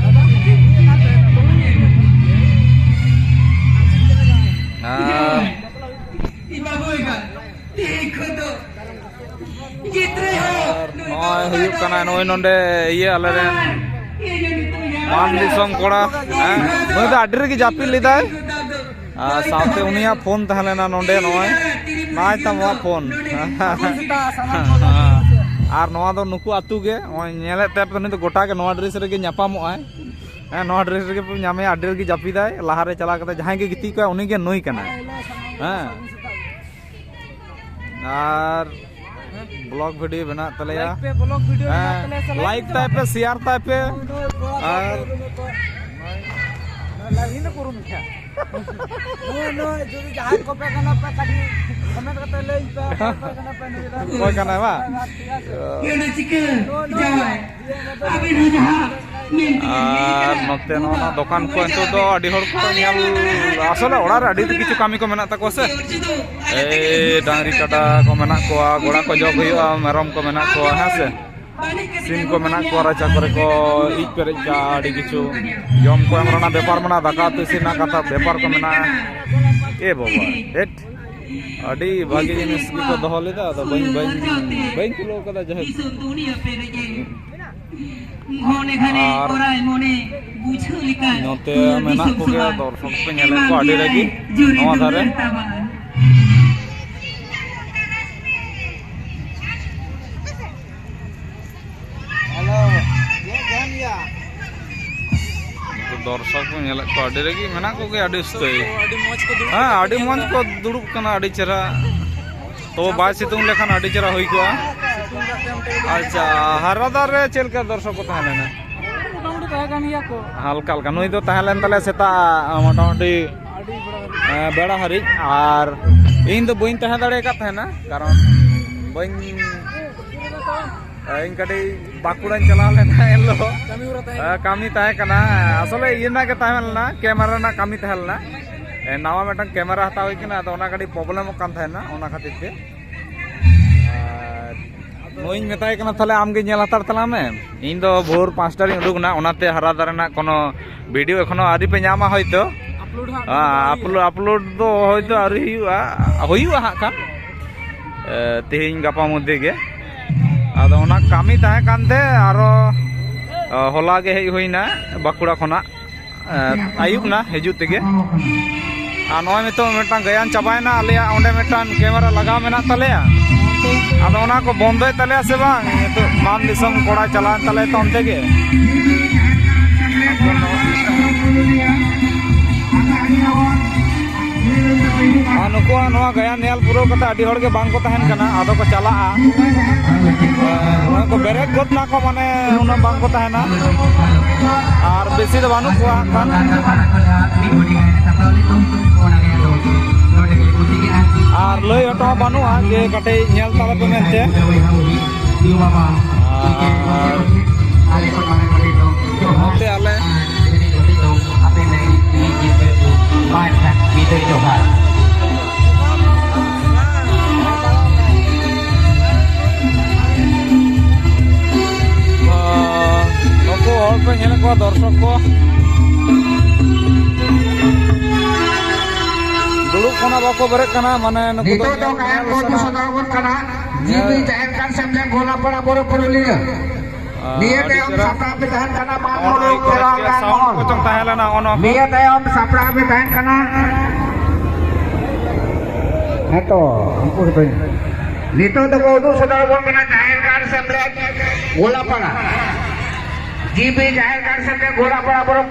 ᱟᱨ ᱱᱚᱜᱼᱚᱭ ᱦᱩᱭᱩᱜ ᱠᱟᱱᱟ, ᱱᱚᱜᱼᱚᱭ ᱱᱚᱰᱮ ᱤᱭᱟᱹ ᱟᱞᱮᱨᱮᱱ ᱢᱟᱱ ᱫᱤᱥᱚᱢ ᱠᱚᱲᱟ, ᱦᱮᱸ, ᱱᱩᱭ ᱫᱚ ᱟᱹᱰᱤ ᱨᱮᱜᱮ ᱡᱟᱹᱯᱤᱫ ᱞᱮᱫᱟᱭ᱾ ᱟᱨ ᱥᱟᱶᱛᱮ ᱩᱱᱤᱭᱟᱜ ᱯᱷᱳᱱ ᱛᱟᱦᱮᱸ ᱞᱮᱱᱟ ᱱᱚᱰᱮ, ᱱᱚᱜᱼᱚᱭ ᱱᱟᱭ ᱛᱟᱢ ᱯᱷᱳᱱ᱾ ᱟᱨ ᱱᱚᱣᱟ ᱫᱚ ᱱᱩᱠᱩ ᱟᱹᱛᱩ ᱜᱮ, ᱱᱚᱜᱼᱚᱭ ᱧᱮᱞᱮᱫ ᱛᱟᱭ ᱯᱮ, ᱱᱩᱭ ᱫᱚ ᱜᱚᱴᱟ ᱜᱮ ᱱᱚᱣᱟ ᱰᱨᱮᱥ ᱨᱮᱜᱮ ᱧᱟᱯᱟᱢᱚᱜᱼᱟᱭ᱾ ᱦᱮᱸ, ᱱᱚᱣᱟ ᱰᱨᱮᱥ ᱨᱮᱜᱮ ᱯᱮ ᱧᱟᱢᱮᱭᱟ, ᱟᱹᱰᱤ ᱨᱮᱜᱮ ᱡᱟᱹᱯᱤᱫᱟᱭ᱾ ᱞᱟᱦᱟᱨᱮ ᱪᱟᱞᱟᱣ ᱠᱟᱛᱮ ᱡᱟᱦᱟᱸᱭ ᱜᱮ ᱜᱤᱛᱤᱡ ᱠᱚᱜᱼᱟᱭ, ᱩᱱᱤ ᱜᱮ ᱱᱩᱭ ᱠᱟᱱᱟᱭ᱾ ᱦᱮᱸ, ᱟᱨ ᱵᱞᱚᱜ ᱵᱷᱤᱰᱤᱭᱳ ᱵᱮᱱᱟᱜ ᱛᱟᱞᱮᱭᱟ᱾ ᱞᱟᱭᱤᱠ ᱯᱮ, ᱵᱞᱚᱜ ᱵᱷᱤᱰᱤᱭᱳ ᱵᱮᱱᱟᱜ ᱦᱮᱸ, ᱛᱟᱞᱮᱭᱟ, ᱥᱟᱞᱟᱜ ᱞᱟᱭᱤᱠ ᱛᱟᱭ ᱯᱮ, ᱥᱮᱭᱟᱨ ᱛᱟᱭ ᱯᱮ᱾ ᱱᱚᱜᱼᱚᱭ ᱱᱚᱜᱼᱚᱭ ᱵᱞᱚᱜ ᱟᱨ ᱵᱷᱤᱰᱤᱭᱳ ᱵᱮᱱᱟᱜ ᱛᱟᱞᱮᱭᱟ᱾ ᱱᱚᱜᱼᱚᱭ ᱱᱚᱜᱼᱚᱭ ᱡᱩᱫᱤ ᱡᱟᱦᱟᱸᱭ ᱠᱚᱯᱮ ᱠᱟᱱᱟ ᱯᱮ, ᱠᱟᱹᱴᱤᱡ ᱠᱚᱢᱮᱱᱴ ᱠᱟᱛᱮ ᱞᱟᱹᱭ ᱯᱮ, ᱚᱠᱚᱭ ᱠᱟᱱᱟ ᱯᱮ ᱱᱩᱭ ᱫᱚ? ᱚᱠᱚᱭ ᱠᱟᱱᱟᱭ ᱵᱟᱝ? ᱴᱷᱤᱠ ᱟᱪᱷᱮ᱾ ᱱᱚᱜᱼᱚᱭ ᱱᱚᱜᱼᱚᱭ ᱟᱨ ᱱᱚᱛᱮ ᱱᱚᱜᱼᱚ ᱱᱚᱣᱟ ᱫᱚᱠᱟᱱ ᱠᱚ ᱱᱤᱛᱚᱜ ᱫᱚ ᱟᱹᱰᱤ ᱦᱚᱲ ᱠᱚ ᱧᱮᱞ, ᱟᱥᱚᱞᱮ ᱚᱲᱟᱜ ᱨᱮ ᱟᱹᱰᱤ ᱠᱤᱪᱷᱩ ᱠᱟᱹᱢᱤ ᱠᱚ ᱢᱮᱱᱟᱜ ᱛᱟᱠᱚᱣᱟ ᱥᱮ᱾ ᱮᱭ ᱰᱟᱝᱨᱤ ᱠᱟᱰᱟ ᱠᱚ ᱢᱮᱱᱟᱜ ᱠᱚᱣᱟ, ᱜᱚᱲᱟ ᱠᱚ ᱡᱚᱜ ᱦᱩᱭᱩᱜᱼᱟ, ᱢᱮᱨᱚᱢ ᱠᱚ ᱢᱮᱱᱟᱜ ᱠᱚᱣᱟ, ᱦᱮᱸ ᱥᱮ᱾ ᱥᱤᱢ ᱠᱚ ᱢᱮᱱᱟᱜ ᱠᱚᱣᱟ, ᱨᱟᱪᱟ ᱠᱚᱨᱮ ᱠᱚ ᱤᱡ ᱯᱮᱨᱮᱡ ᱠᱟᱜᱼᱟ, ᱟᱹᱰᱤ ᱠᱤᱪᱷᱩ ᱡᱚᱢ ᱠᱚ ᱮᱢ ᱨᱮᱱᱟᱜ ᱵᱮᱯᱟᱨ ᱢᱮᱱᱟᱜᱼᱟ, ᱫᱟᱠᱟ ᱩᱛᱩ ᱤᱥᱤᱱ ᱨᱮᱱᱟᱜ ᱠᱟᱛᱷᱟ ᱵᱮᱯᱟᱨ ᱠᱚ ᱢᱮᱱᱟᱜᱼᱟ᱾ ᱮ ᱵᱟᱵᱟ, ᱦᱮᱴ, ᱟᱹᱰᱤ ᱵᱷᱟᱹᱜᱤ ᱡᱤᱱᱤᱥ ᱜᱮᱠᱚ ᱫᱚᱦᱚ ᱞᱮᱫᱟ, ᱟᱫᱚ ᱵᱟᱹᱧ, ᱵᱟᱹᱧ, ᱵᱟᱹᱧ ᱛᱩᱞᱟᱹᱣ ᱠᱟᱫᱟ, ᱡᱟᱭᱦᱳᱠ᱾ ᱟᱨ ᱱᱚᱛᱮ ᱢᱮᱱᱟᱜ ᱠᱚᱜᱮᱭᱟ ᱫᱚᱨᱥᱚᱠ ᱯᱮ ᱧᱮᱞᱮᱫ ᱠᱚᱣᱟ ᱟᱹᱰᱤ ᱨᱟᱹᱜᱤ ᱱᱚᱣᱟ ᱫᱷᱟᱨᱮ᱾ ᱫᱚᱨᱥᱚᱠ ᱠᱚ ᱧᱮᱞᱮᱫ ᱠᱚᱣᱟ ᱟᱹᱰᱤ ᱨᱟᱹᱜᱤ ᱢᱮᱱᱟᱜ ᱠᱚᱜᱮᱭᱟ, ᱟᱹᱰᱤ ᱩᱥᱛᱟᱹᱭ᱾ ᱦᱮᱸ, ᱟᱹᱰᱤ ᱢᱚᱡᱽ ᱠᱚ ᱫᱩᱲᱩᱵ ᱠᱟᱱᱟ, ᱟᱹᱰᱤ ᱪᱮᱦᱨᱟ᱾ ᱛᱚ ᱵᱟᱭ ᱥᱤᱛᱩᱝ ᱞᱮᱠᱷᱟᱱ ᱟᱹᱰᱤ ᱪᱮᱦᱨᱟ ᱦᱩᱭ ᱠᱚᱜᱼᱟ᱾ ᱟᱪᱪᱷᱟ, ᱦᱟᱨᱟᱫᱟᱨ ᱨᱮ ᱪᱮᱫ ᱞᱮᱠᱟ ᱫᱚᱨᱥᱚᱠ ᱠᱚ ᱛᱟᱦᱮᱸ ᱞᱮᱱᱟ? ᱢᱚᱴᱟᱢᱩᱴᱤ ᱛᱟᱦᱮᱸ ᱠᱟᱱ ᱜᱮᱭᱟ ᱠᱚ᱾ ᱦᱟᱞᱠᱟ ᱦᱟᱞᱠᱟ᱾ ᱱᱩᱭ ᱫᱚ ᱛᱟᱦᱮᱸ ᱞᱮᱱ ᱛᱟᱞᱮᱭᱟ ᱥᱮᱛᱟᱜ, ᱢᱚᱴᱟᱢᱩᱴᱤ, ᱟᱹᱰᱤ ᱵᱮᱲᱟ ᱫᱷᱟᱹᱵᱤᱡ᱾ ᱮᱸ, ᱵᱮᱲᱟ ᱦᱟᱹᱨᱤᱡ᱾ ᱟᱨ ᱤᱧ ᱫᱚ ᱵᱟᱹᱧ ᱛᱟᱦᱮᱸ ᱫᱟᱲᱮ ᱟᱠᱟᱫ ᱛᱟᱦᱮᱱᱟ, ᱠᱟᱨᱚᱱ ᱵᱟᱹᱧ, ᱤᱧ ᱠᱟᱹᱴᱤᱡ ᱵᱟᱸᱠᱩᱲᱟᱧ ᱪᱟᱞᱟᱣ ᱞᱮᱱᱟ ᱮᱱ ᱦᱤᱞᱳᱜ᱾ ᱠᱟᱹᱢᱤ ᱦᱚᱨᱟ ᱛᱟᱦᱮᱸ ᱠᱟᱱᱟ᱾ ᱮᱸ, ᱠᱟᱹᱢᱤ ᱛᱟᱦᱮᱸ ᱠᱟᱱᱟ, ᱟᱥᱚᱞᱮ ᱤᱭᱟᱹ ᱨᱮᱱᱟᱜ ᱜᱮ ᱛᱟᱦᱮᱸ ᱞᱮᱱᱟ, ᱠᱮᱢᱮᱨᱟ ᱨᱮᱱᱟᱜ ᱠᱟᱹᱢᱤ ᱛᱟᱦᱮᱸ ᱞᱮᱱᱟ᱾ ᱮᱸ, ᱱᱟᱣᱟ ᱢᱤᱫᱴᱟᱝ ᱠᱮᱢᱮᱨᱟ ᱦᱟᱛᱟᱣ ᱦᱩᱭ ᱠᱟᱱᱟ, ᱟᱫᱚ ᱚᱱᱟ ᱠᱟᱹᱴᱤᱡ ᱯᱨᱚᱵᱞᱮᱢᱚᱜ ᱠᱟᱱ ᱛᱟᱦᱮᱱᱟ, ᱚᱱᱟ ᱠᱷᱟᱹᱛᱤᱨ ᱛᱮ᱾ ᱟᱨ ᱱᱩᱭᱤᱧ ᱢᱮᱛᱟᱭ ᱠᱟᱱᱟ, "ᱛᱟᱦᱞᱮ ᱟᱢᱜᱮ ᱧᱮᱞ ᱦᱟᱛᱟᱲ ᱛᱟᱞᱟᱝ ᱢᱮ, ᱤᱧ ᱫᱚ ᱵᱷᱳᱨ ᱯᱟᱸᱪᱴᱟ ᱨᱤᱧ ᱩᱰᱩᱠ ᱮᱱᱟ, ᱚᱱᱟᱛᱮ ᱦᱟᱨᱟᱫᱟᱨ ᱨᱮᱱᱟᱜ ᱠᱳᱱᱳ ᱵᱷᱤᱰᱤᱭᱳ ᱮᱠᱷᱚᱱᱳ ᱟᱹᱣᱨᱤ ᱯᱮ ᱧᱟᱢᱟ ᱦᱚᱭᱛᱳ, ᱟᱯᱞᱳᱰ, ᱟᱯᱞᱳᱰ ᱫᱚ ᱦᱚᱭᱛᱳ ᱟᱹᱣᱨᱤ ᱦᱩᱭᱩᱜᱼᱟ, ᱦᱩᱭᱩᱜᱼᱟ ᱦᱟᱸᱜ ᱠᱷᱟᱱ, ᱮ, ᱛᱮᱦᱮᱧ ᱜᱟᱯᱟ ᱢᱚᱫᱽᱫᱷᱮ ᱜᱮ᱾ ᱟᱫᱚ ᱚᱱᱟ ᱠᱟᱹᱢᱤ ᱛᱟᱦᱮᱸ ᱠᱟᱱᱛᱮ ᱟᱨᱚ, ᱮ, ᱦᱚᱞᱟ ᱜᱮ ᱦᱮᱡ ᱦᱩᱭᱱᱟ ᱵᱟᱸᱠᱩᱲᱟ ᱠᱷᱚᱱᱟᱜ, ᱮ, ᱟᱹᱭᱩᱵ ᱱᱟ ᱦᱤᱡᱩᱜ ᱛᱮᱜᱮ᱾ ᱟᱨ ᱱᱚᱜᱼᱚᱭ ᱱᱤᱛᱚᱜ ᱢᱤᱫᱴᱟᱝ ᱜᱟᱭᱟᱱ ᱪᱟᱵᱟᱭᱮᱱᱟ, ᱟᱞᱮᱭᱟᱜ ᱚᱸᱰᱮ ᱢᱤᱫᱴᱟᱝ ᱠᱮᱢᱮᱨᱟ ᱞᱟᱜᱟᱣ ᱢᱮᱱᱟᱜ ᱛᱟᱞᱮᱭᱟ, ᱟᱫᱚ ᱚᱱᱟ ᱠᱚ ᱵᱚᱱᱫᱚᱭᱮᱫ ᱛᱟᱞᱮᱭᱟ ᱥᱮ ᱵᱟᱝ? ᱱᱤᱛᱚᱜ ᱢᱟᱱ ᱫᱤᱥᱚᱢ ᱠᱚᱲᱟ ᱪᱟᱞᱟᱣᱮᱱ ᱛᱟᱞᱮᱭᱟ ᱛᱚ ᱚᱱᱛᱮ ᱜᱮ᱾ ᱟᱨ ᱱᱩᱠᱩᱣᱟᱜ ᱱᱚᱣᱟ ᱜᱟᱭᱟᱱ ᱧᱮᱞ ᱯᱩᱨᱟᱹᱣ ᱠᱟᱛᱮ ᱟᱹᱰᱤ ᱦᱚᱲ ᱜᱮ ᱵᱟᱝ ᱠᱚ ᱛᱟᱦᱮᱱ ᱠᱟᱱᱟ, ᱟᱫᱚ ᱠᱚ ᱪᱟᱞᱟᱜᱼᱟ᱾ ᱱᱚᱜᱼᱚᱭ ᱠᱚ ᱵᱮᱨᱮᱫ ᱜᱚᱫ ᱱᱟᱠᱚ, ᱢᱟᱱᱮ ᱩᱱᱟᱹᱜ ᱵᱟᱝ ᱠᱚ ᱛᱟᱦᱮᱱᱟ, ᱟᱨ ᱵᱮᱥᱤ ᱫᱚ ᱵᱟᱹᱱᱩᱜ ᱠᱚᱣᱟ ᱦᱟᱸᱜ ᱠᱷᱟᱱ᱾ ᱟᱨ ᱞᱟᱹᱭ ᱦᱚᱸ ᱵᱟᱹᱱᱩᱜᱼᱟ ᱡᱮ ᱠᱟᱹᱴᱤᱡ ᱧᱮᱞ ᱛᱟᱞᱮ ᱯᱮ ᱢᱮᱱᱛᱮ᱾ ᱟᱨ ᱱᱚᱛᱮ ᱟᱞᱮ ᱱᱩᱠᱩ ᱦᱚᱲ ᱯᱮ ᱧᱮᱞᱮᱫ ᱠᱚᱣᱟ, ᱫᱚᱨᱥᱚᱠ ᱠᱚ ᱫᱩᱲᱩᱵ ᱠᱷᱚᱱᱟᱜ ᱵᱟᱠᱚ ᱵᱮᱨᱮᱫ ᱠᱟᱱᱟ, ᱢᱟᱱᱮ ᱱᱩᱠᱩ ᱫᱚ ᱱᱤᱛᱚᱜ ᱫᱚ ᱜᱟᱭᱟᱱ ᱠᱚ ᱩᱫᱩᱜ ᱥᱚᱫᱚᱨ ᱟᱵᱚᱱ ᱠᱟᱱᱟ᱾ ᱡᱤᱵᱤ ᱡᱟᱦᱮᱨ ᱜᱟᱲ ᱥᱮᱢᱞᱮᱫ ᱜᱳᱞᱟᱯᱟᱲᱟ ᱵᱚᱨᱚ ᱯᱩᱨᱩᱞᱤᱭᱟᱹ᱾ ᱱᱤᱭᱟᱹ ᱛᱟᱭᱚᱢ ᱥᱟᱯᱲᱟᱣ ᱯᱮ ᱛᱟᱦᱮᱱ ᱠᱟᱱᱟ ᱢᱟᱱ ᱢᱩᱞᱩᱠ ᱠᱮᱨᱟᱣ ᱜᱟᱱ ᱢᱚᱦᱚᱞ᱾ ᱱᱤᱭᱟᱹ ᱛᱟᱭᱚᱢ ᱥᱟᱯᱲᱟᱣ ᱯᱮ ᱛᱟᱦᱮᱱ ᱠᱟᱱᱟ᱾ ᱦᱮᱸᱛᱚ, ᱩᱱᱠᱩ ᱜᱮᱛᱚ᱾ ᱱᱤᱛᱚᱜ ᱫᱚᱠᱚ ᱩᱫᱩᱜ ᱥᱚᱫᱚᱨ ᱟᱵᱚᱱ ᱠᱟᱱᱟ ᱡᱟᱦᱮᱨ ᱜᱟᱲ ᱥᱮᱢᱞᱮᱫ ᱜᱳᱞᱟᱯᱟᱲᱟ᱾ ᱡᱤᱵᱤ ᱡᱟᱦᱮᱨ ᱜᱟᱲ ᱥᱮᱢᱞᱮᱫ ᱜᱳᱞᱟᱯᱟᱲᱟ ᱵᱚᱨᱚ